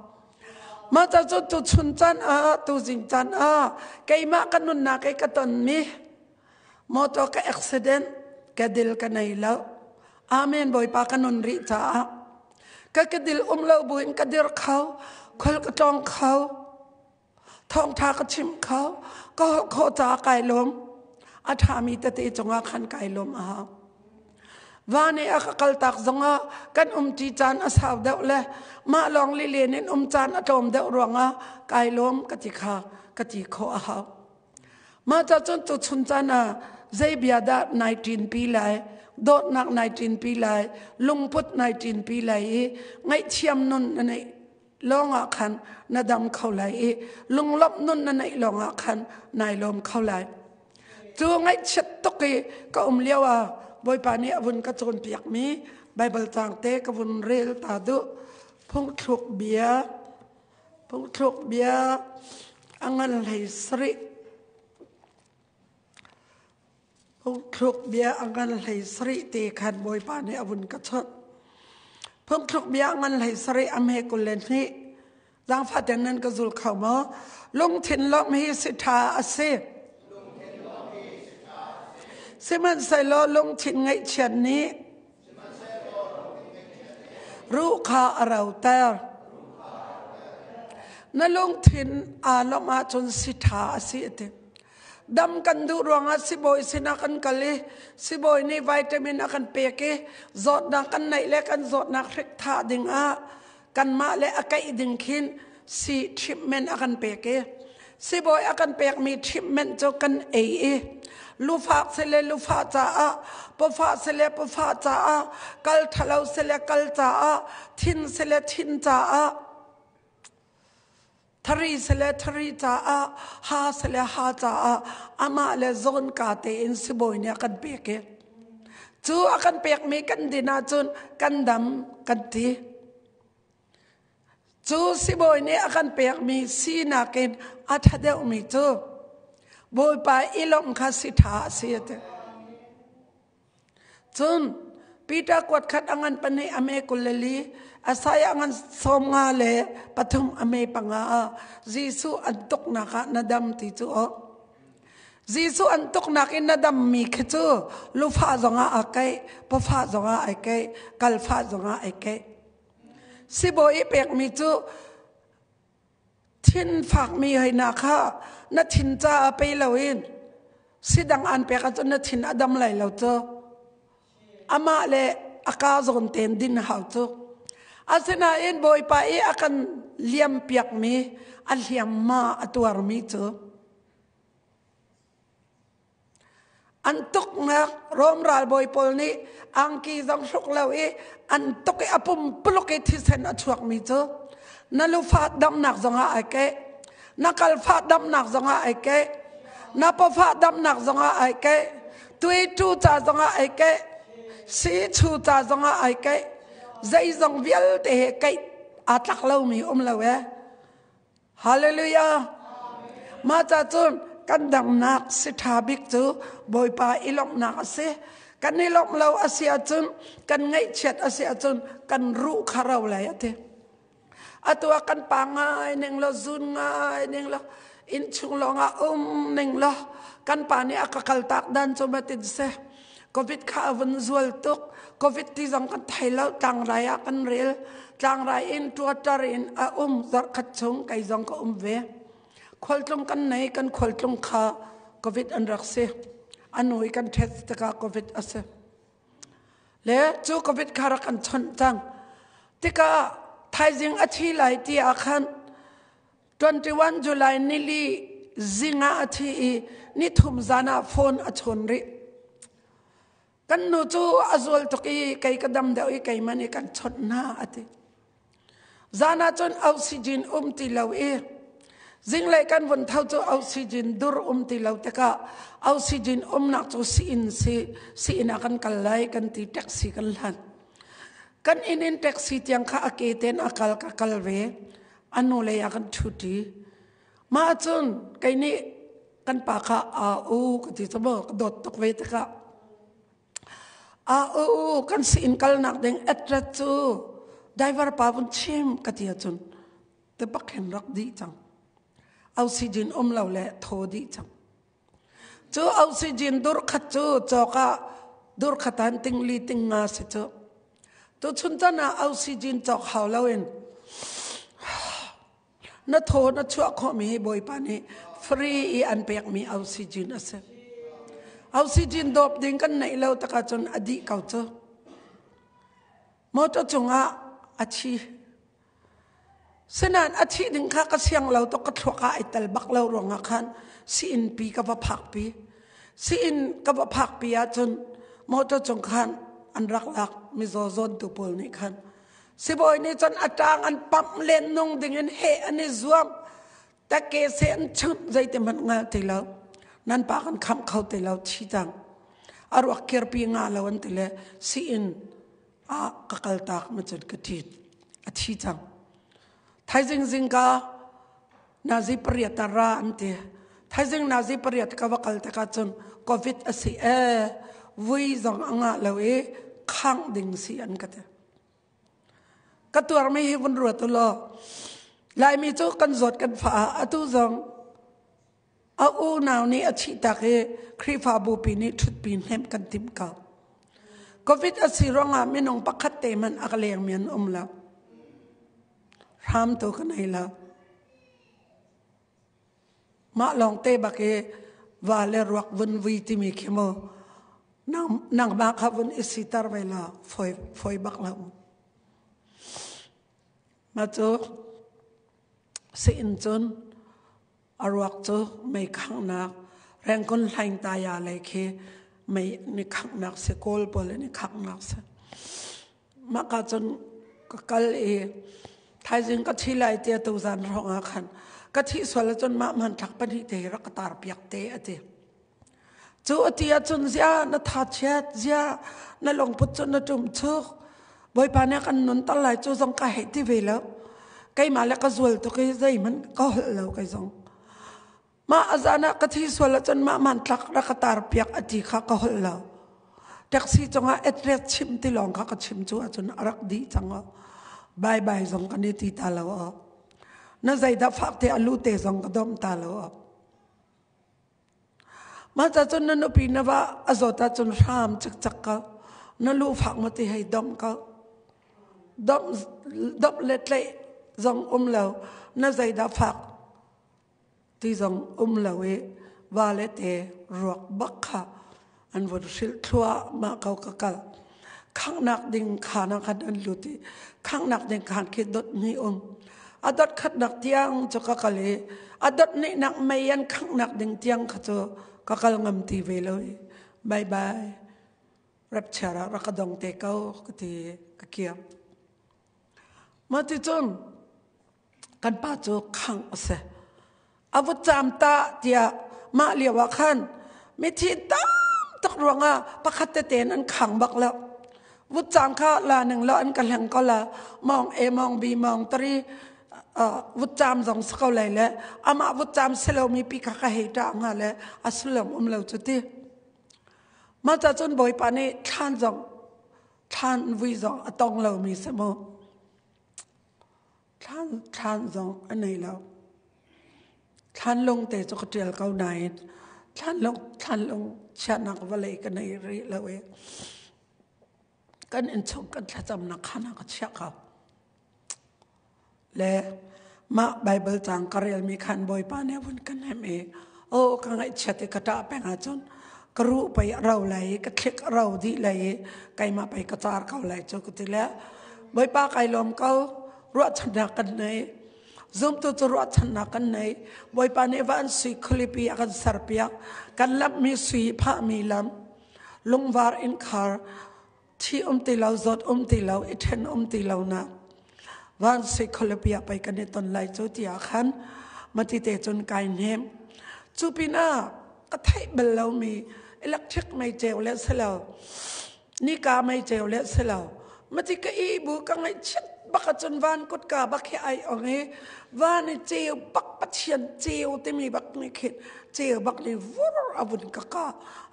Mah ca cu tu chun caan ah tu zing caan ah keimah ka nunnak i ka tonmi motor ka accident ka dil ka nei lo. Amen Bawipa ka nun rih caah ka ka dil um lo buin ka dir kho khol ka tlawng kho Thawngṭha ka chim kho, ka holh khawh caah kai lawm. A ṭhami tete cungah khan kai lawm a hau. Va nih a ka kaltak zongah kan umṭi caan a sau deuh le mah lawng lilen in um caan a tlawm deuh ruangah kai lawm ka ti kha ka ti khawh a hau. Mah ca cun tuchun caan ah zei bia dah nai ṭinpi lai, dawtnak nai ṭinpi lai, lungput nai ṭinpi lai i ngaihthiam nun na neih lawngah khan na dam kho lai i lunglawmh nun na neih lawngah khan nai lawm kho lai. Cu ngaihchiat tuk i ka um lio ah Bawipa nih a vun ka cawnpiakmi Baibal caang te ka vun rel ta duh. Phungthluk bia Phungthluk bia a ngan hlei sarih. Phungthluk bia a ngan hlei sarih te khan Bawipa nih a vun ka chawnh. Phungthluk bia a ngan hlei sarih a hme 22. Zaangfah ten nan ka zul kho maw? Lungthin lawmh hi si ṭha a si. Sihmanhsehlaw lungthin ngaihchiat nih ruh kha a roter. Na lungthin aa lawmh ahcun si ṭha a si a ti. Dam kan duh ruangah sibawi sinah kan kal i sibawi nih vitamin a kan pek i zawtnak kan neih le kan zawtnak hrik thah dingah kanmah le a kaih ding khin si treatment a kan pek i sibawi a kan pekmi treatment cu kan ei i lufak sile lufah caah pawfah sile pawfah caah kal thalo sile kal caah thin sile thin caah thari sile thari caah ha sile ha caah amah le zawn ka tein sibawi nih a kan pek i cu a kan pekmi kan din ahcun kan dam kan ti cu sibawi nih a kan pekmi sinak in a ṭha deuhmi cu Bawipa i lawmh kha si ṭha a si a ti. Cun Peter kuat khat a ngan pahnih a me 24, Isaiah a ngan 53 a me panga ah Jesuh an tuknak ah na dam ti cu aw. Jesuh an tuknak in na dammi khi cu lufah zongah aa keih, pawfah zongah ai keih, kalfah zongah ai keih. Sibawi i pekmi cu thin fakmi hei na kha na thin caah pe loin sidang an pek ahcun na thin a dam lai lo cu. Amah le a ka zawn tein din hau cu. Asinain Bawipa i a kan liam piakmi a hliamma a tuarmi cu An tuknak Rom ralbawi pawl nih angki zong hruk lo i an tuk i a pumpuluk i thisen a chuakmi cu na lufa damnak zongah ai keh, na kalfa damnak zongah ai keh, na pawfa damnak zongah ai keh, tuitu ca zongah ai keh, siichu ca zongah ai keh, zeizong vialte he keih aa tlak lomi um lo ee. Hallelujah. Mah ca cun kan damnak si ṭha bik cu Bawipa i lawmhnak a si. Kan i lawmh lo a si ahcun kan ngaihchiat a si ahcun kan ruh kha ro lai a ti. Atu ah kan pa ngai ning law zun ngai ning law innchung lawngah um ning law kan pa nih a ka kaltak dan cu matin seh. Covid kha a vun zual tuk. Covid ti zong kan thei lo. Tlangrai ah kan rel. Tlangrai in tuatar in a um zarhkhat chung kei zong ka um ve. Khualtlung kan nei kan khualtlung kha Covid an rak si. Anu i kan test tikah Covid a si. Le cu Covid kha rak kan chawnh cang. Tikah thaizing a thi lai ti ah khan 21 July nili zing ah a thi i nithum zan ah phone a chawn rih. Kan nu cu a zual tuk i kei ka dam deuh i keimah nih kan chawnh hna a ti. Zan ah cun oxygen um ti lo i zinglei kan vun tho cu oxygen dur um ti lo tikah oxygen umnak cu sii-inn si sii-inn ah kan kal lai kan ti taxi kan hlan. Kan inn in taxi tiang kha a ke ten a kal ka kal ve. A nu lei ah kan ṭhuṭi. Mah cun kei nih kan pa kha a u ka ti cu maw ka dawt tuk ve tikah a u kan si-inn kalnak ding address cu driver pa vun chim ka ti ahcun te bak hin rak dih cang. Oxygen um lo le thaw dih cang. Cu oxygen dur khat cu cawk ah dur khat ah ting li ting nga si cu. Tuchun chan ah oxygen cawk hau loin na thaw na chuah khawhmi hi Bawipa nih free i an pekmi oxygen a si. Oxygen dawp ding kan neih lo tak ahcun a dih ko cu. Motor cungah a thi. Sinain a thih ding kha ka siang lo tuk ka thluak ah ai tel bak lo ruangah khan siin pi ka va phak pi. Siin ka va phak pi ahcun motor cung khan an rak lak mizaw zawntu pawl nih khan sibawi nih cun a ṭang an pamh len nung dingin heh an i zuam take se an chunh zeiti hmanh hngal ti lo nan pa kan khamh kho ti lo thi cang a ruak kirpi nga lo an ti le siin ah ka kaltak ma cun ka ṭit a thi cang thaizing zingka nazi pariat a ra an ti thaizing nazi pariat ka va kal tikah cun covid a si e vui zong a ngah lo i khangh ding si an ka ti Ka tuarmi hi vun ruat u law Laimi cu kan zawt kan fa atu zong a unau nih a thihtak i Khrihfabu pi nih ṭhutpi hnemh kan timh ko. Covid a si ruangah minung pakhat te hmanh a ka lengmi an um lo. Hram tu ka nei lo. Mah lawng te bak i va le ruak vun vui timi khi mu nangmah kha vun i siter ve la foi foi bak lo. Mah cu siin cun a ruak cu mei khanghnak rengkun hlaing taya lei khi mei ni khanghnak si kawl pawl in i khanghnak si. Mah ka cun ka kal i thaizing ka thi lai tiah tuzan hrawng ah khan ka thih sual ahcun mah hmanthlak pahnih te hi rak ka tar piak te a ti. Cu a ti ahcun zia na tha chiat zia na lungput cu na ṭum chuk Bawipa nih a kan nunter lai cu zong ka hei ti ve lo. Keimah le ka zual tuk i zeihmanh ka holh lo kei zong. Mah a zan ah ka thi sual ahcun mah hmanthlak rak ka tar piak a ti kha ka holh lo. Taxi cungah address chim ti lawng kha ka chim cu ahcun a rak dih cang aw. Bye bye zong kan i ti ta lo aw. Na zeidah fak te a lu te zong ka dom ta lo aw. Mah ca cun na nupi na va a zawt ahcun hram cikcak ko. Na lu fak ma ti hei dom ko. Dom, dom le tlaih zong um lo. Na zeidah fak ti zong um lo i vale te ruak bak kha an vun hrilh thluahmah ko ka kal khanghnak ding khaan ah khan an lut i khanghnak ding khaan khi dot hnih um a dot khatnak tiang cu ka kal i a dot nihnak mei an khanghnak ding tiang kha cu ka kal ngam ti ve lo i bye bye rapture ah rak ka dong te ko ka ti ka kir mah ti cun kan pa cu khangh a si a vutcaam ta tiah mah lio ah khan mithi tam tuk ruangah pakhat tete in an khang bak lo vutcaam kha la ning lo an ka hleng ko la mong e mong bi mong tari vutcaam zong si ko lai le amah vutcaam si lomi pi kha ka hei ṭah hnga le a sullam um lo cu ti mah ca cun bawipa nih thlan zong thlan vui zong a tong lomi si mu Thlan, thlan zong a nei lo. Thlanlung te cu ka ṭial ko nain thlanlung, thlanlung chiahnak vawlei ka nei rih lo i kan innchung kan thlacamnak khan ah ka chiah ko. Le mah Bible caang ka relmi khan Bawipa nih a vun ka hnemh i aw ka ngaihchiat i ka ṭah peng ahcun ka ruh pei a ro lai i ka thlik a ro dih lai i keimah pei ka car ko lai cu ka ti le Bawipa kai lawm ko ruahchannak kan nei zumtu cu ruahchannak kan nei Bawipa nih van sui khualipi a kan serpiak kan lamhmi sui phahmi lam lungvar innkhar thi um ti lo zawt um ti lo i ṭhen um ti lo nak van sui khualipi ah pei kan i ton lai cu tiah khan mati te cun kai hnem cu pinah ka theih bal lomi electric mei ceu le si lo nika mei ceu le si lo mati ka i bu ka ngaihchiat bak ahcun van kutka bak hi ai ong i van i ceu bak pathian ceu timi bak nih khin ceu bak nih vur a vun ka ka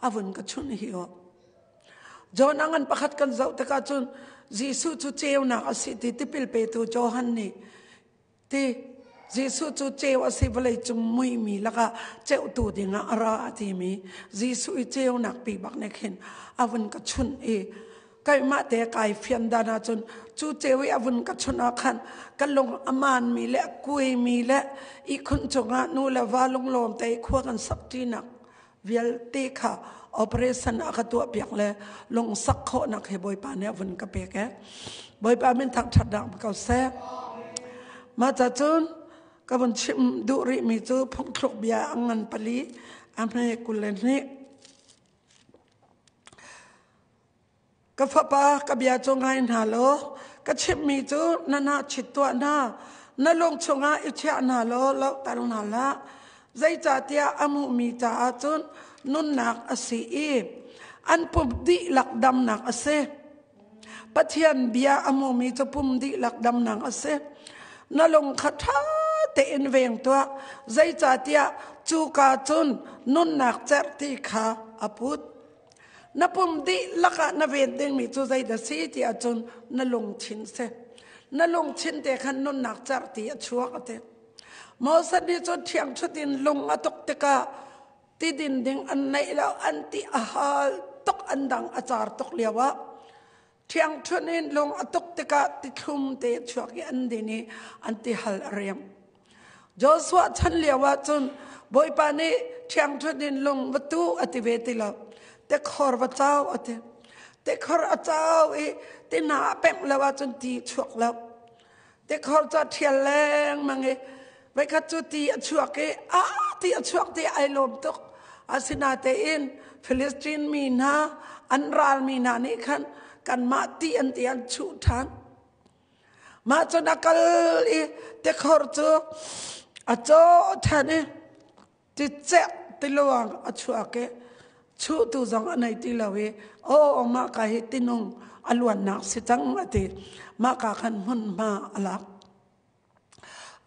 a vun ka chun hi o John a ngan pakhat kan zoh tikah cun Jesuh cu ceunak a si ti tipil petu Johan nih ti Jesuh cu ceu a si vawlei cung muimi lakah ceuhtu dingah a ra a timi Jesuh i ceunak pi bak nih khin a vun ka chunh i keimah te kai fian dan ahcun cu ceu i a vun ka chunh ah khan ka lung a maanmi le a kuaimi le ihkhun cungah nu le va lunglawm te i khua kan sak ṭinak vialte kha. Operation a ka tuah piak le lungsak khawhnak he Bawipa nih a vun ka pek e. Bawipa min thangṭhatnak ko seh. Mah ca cun ka vun chim duh rihmi cu phungthluk bia a ngan pali a hme 22. Ka fapa, ka bia cu ngai hna law ka chimhmi cu na hna chit tuah hna. Na lung chungah i chiah hna law lohter hna hlah. Zeicahtiah a hmuhmi caah cun nunnak a si i an pum dihlak damnak a si. Pathian bia a hmumi cu pum dihlak damnak a si. Na lung kha ṭha tein veng tuah, zeicahtiah cuka cun nunnak cerhti kha a put. Na pum dihlak ah na ven dingmi cu zeidah si ti ahcun na lungthin si. Na lungthin te khan nunnak cerhti a chuak a ti. Moses nih cun ṭhiangṭhut in lung a tuk tikah tidin ding an neih lo, an ti a hal tuk, an dang a car tuk lio ah ṭhiangṭhunh in lung a tuk tikah tithlum te a chuak i an din i an tihal a riam. Joshua chan lio ah cun Bawipa nih ṭhiangṭhunh in lung va tu a ti ve ti lo. Tikhor va cau a ti. Tikhor a cau i ti hna a pemh lo ahcun ti chuak lo. Tikhor cu a ṭhial lengmang i voikhat cu ti a chuak i a ti a chuak ti ai lawm tuk. Asinain Philistine mi hna an ral mi hna nih khan kanmah ti an ti an chuh ṭhan. Mah cun a kal i tikhor cu a caw ṭhan i ticek tiluang a chuak i chuhtu zong a nei ti lo i aw mah ka hi tinung a luannak si cang a ti. Mah ka khan hmunhma a lak.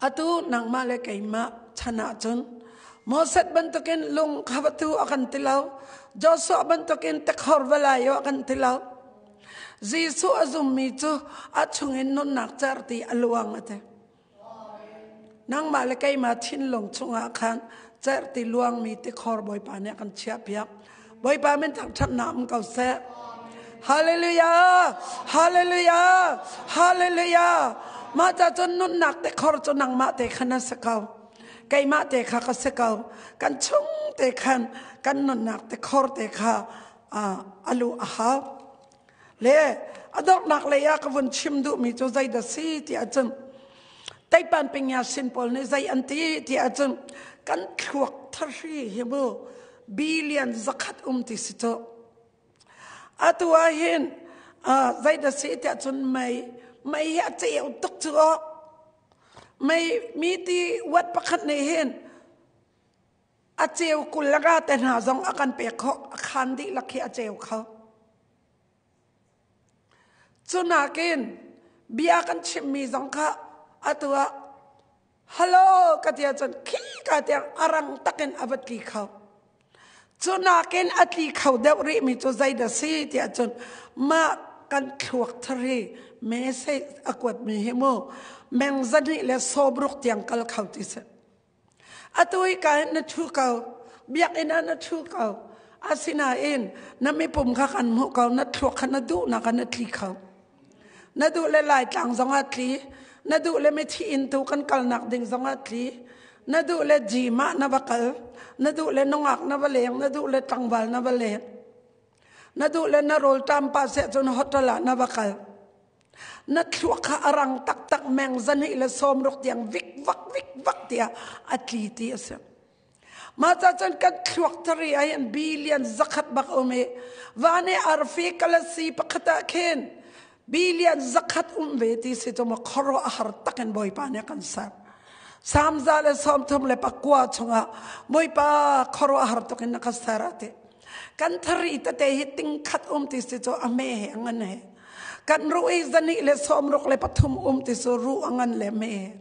Atu nangmah le keimah chan ahcun Moses bantukin lung kha va tu a kan ti lo. Joshua bantukin tikhor va lai a kan ti lo. Jesuh a zummi cu a chungin nunnak certi a luang a ti. Nangmah le keimah thinlung chungah khan cerhti luangmi tikhor Bawipa nih a kan chiahpiak. Bawipa min thangṭhatnak um ko seh. Hallelujah! Hallelujah! Hallelujah! Mah ca cun nunnak tikhor cu nangmah te khan a si ko. Keimah te kha ka si ko. Kan chung te khan kan nunnak tikhor te kha a luh a hau. Le a donghnak lei ah ka vun chim duhmi cu zeidah si ti ahcun Teipan pingya sin pawl nih zei an ti ti ahcun kan thluak thahri hi mu billion 100 um ti si cu. Atu ah hin zeidah si ti ahcun mei mei hi a ceu tuk cu awk. Mei mi ti wat pakhat nih hin a ceu 20 le nga te hna zong a kan pek khawh a khaan dihlak hi a ceu kho cu nakin bia kan chimmi zong kha atu ah hello ka ti ahcun khi ka tiang a rang takin a va tli kho cu nakin a tli kho deuh rihmi cu zeidah si ti ahcun mah kan thluak thari message a kuatmi hi mu meng 260 tiang kal kho ti si Atu hi ka na ṭhu ko. Biakinn ah na ṭhu ko. Asinain na mipum kha kan hmuh ko. Na thluak kha na duhnak ah na tli kho. Na duh le Laitlang zong ah tli. Na duh le mithi inn tu kan kalnak ding zong ah tli. Na duh le gym ah na va kal. Na duh le nungak na va leng. Na duh le tlangval na va leng. Na duh le na rawl ṭam pa seh cun hotel ah na va kal. Na thluak kha a rang taktak meng 260 tiang vik vak vik vak tiah a tli ti a si. Mah ca cun kan thluak thari ah hin billion 100 bak um i van i arfi kalasi pakhat ah khin billion 100 um ve ti si cu maw khuaruah a har tak in Bawipa nih a kan ser. Salm 139 chungah Bawipa khuaruah har tuk in na ka ser a ti. Kan thari tete hi ting khat um ti si cu a me he a ngan he. Kan ruh i 263 um ti cu ruh a ngan le me.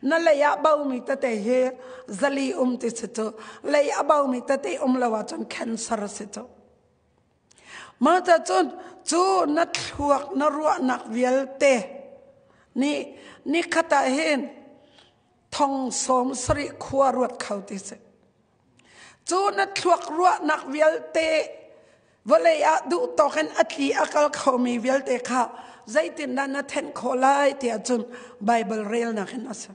Na lei ah baumi tete hi 400 um ti si cu lei a baumi tete um lo ahcun cancer si cu. Mah ca cun cu na thluak na ruahnak vialte nih nikhat ah hin 70,000 khua ruat kho ti si. Cu na thluak ruahnak vialte vawlei ah duh tawk in a tli a kal khomi vialte kha zeitindah na thenh khawh lai tiah cun Baibal relnak in a si.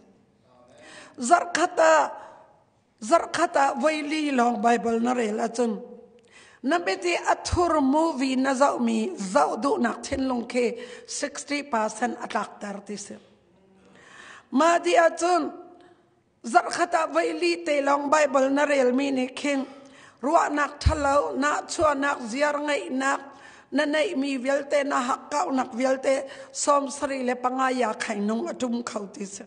Zarhkhat ah zarhkhat ah voili lawng Baibal na rel ahcun Na biati a thur movie na zohmi zoh duhnak thinlung khi 60% a tlakter ti si. Mah di ahcun zarhkhat ah voi li te lawng Bible na relmi nih khin ruahnak ṭhalo, nahchuahnak, ziar ngeihnak, na neihmi vialte, na hakkauhnak vialte 75 ya khainung a ṭum kho ti si.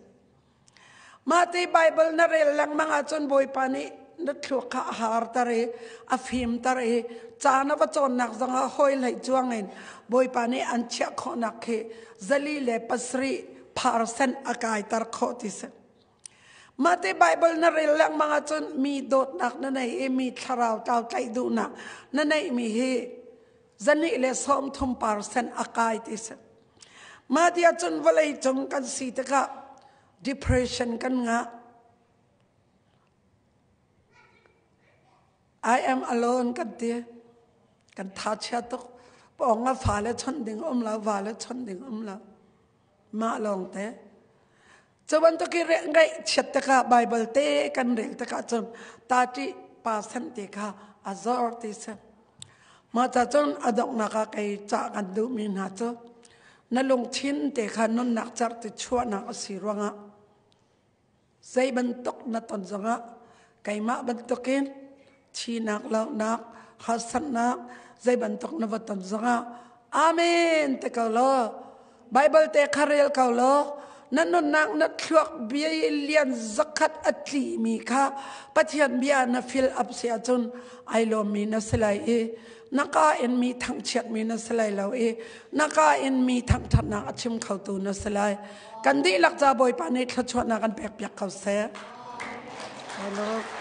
Mah ti Bible na rel lengmang ahcun Bawipa nih na thluak kha a harter i a fimter i ca na va cawnnak zongah hawi hlei cuangin Bawipa nih an chiah khawhnak khi 47% a kaiter khawh ti si. Mah ti Bible na rel lengmang ahcun mi dawtnak na nei i mi thlarau tlau tlaih duhnak na neihmi hi 230% a kai ti si. Mah ti ahcun vawlei cung kan si tikah depression kan ngah. I am alone kan ti. Kan tha chia tuk. Pawng a fale chawnh ding um lo, vale chawnh ding um lo. Mah lawng te. Cu bantuk i ngaih chiat tikah Bible te kan rel tikah cun 30% te kha a zor ti si. Mah ca cun a donghnak ah kei cah kan duhmi hna cu na lungthin te kha nunnak cerhti chuahnak a si ruangah zei bantuk na ton zongah keimah bantukin thinak lohnak harsatnak zei bantuk na va ton zongah amen te ko law Bible te kha rel ko law na nunnak na thluak bia lian zakhat a tli mi kha Pathian bia na fill up si ahcun ai lawmmi na si lai i na ka in mi thangchiat mi na si lai lo i na ka in mi thangthatnak a chim khotu na si lai. Kan dihlak ca Bawipa nih thluachuahnak an pek piak ko seh. Hello.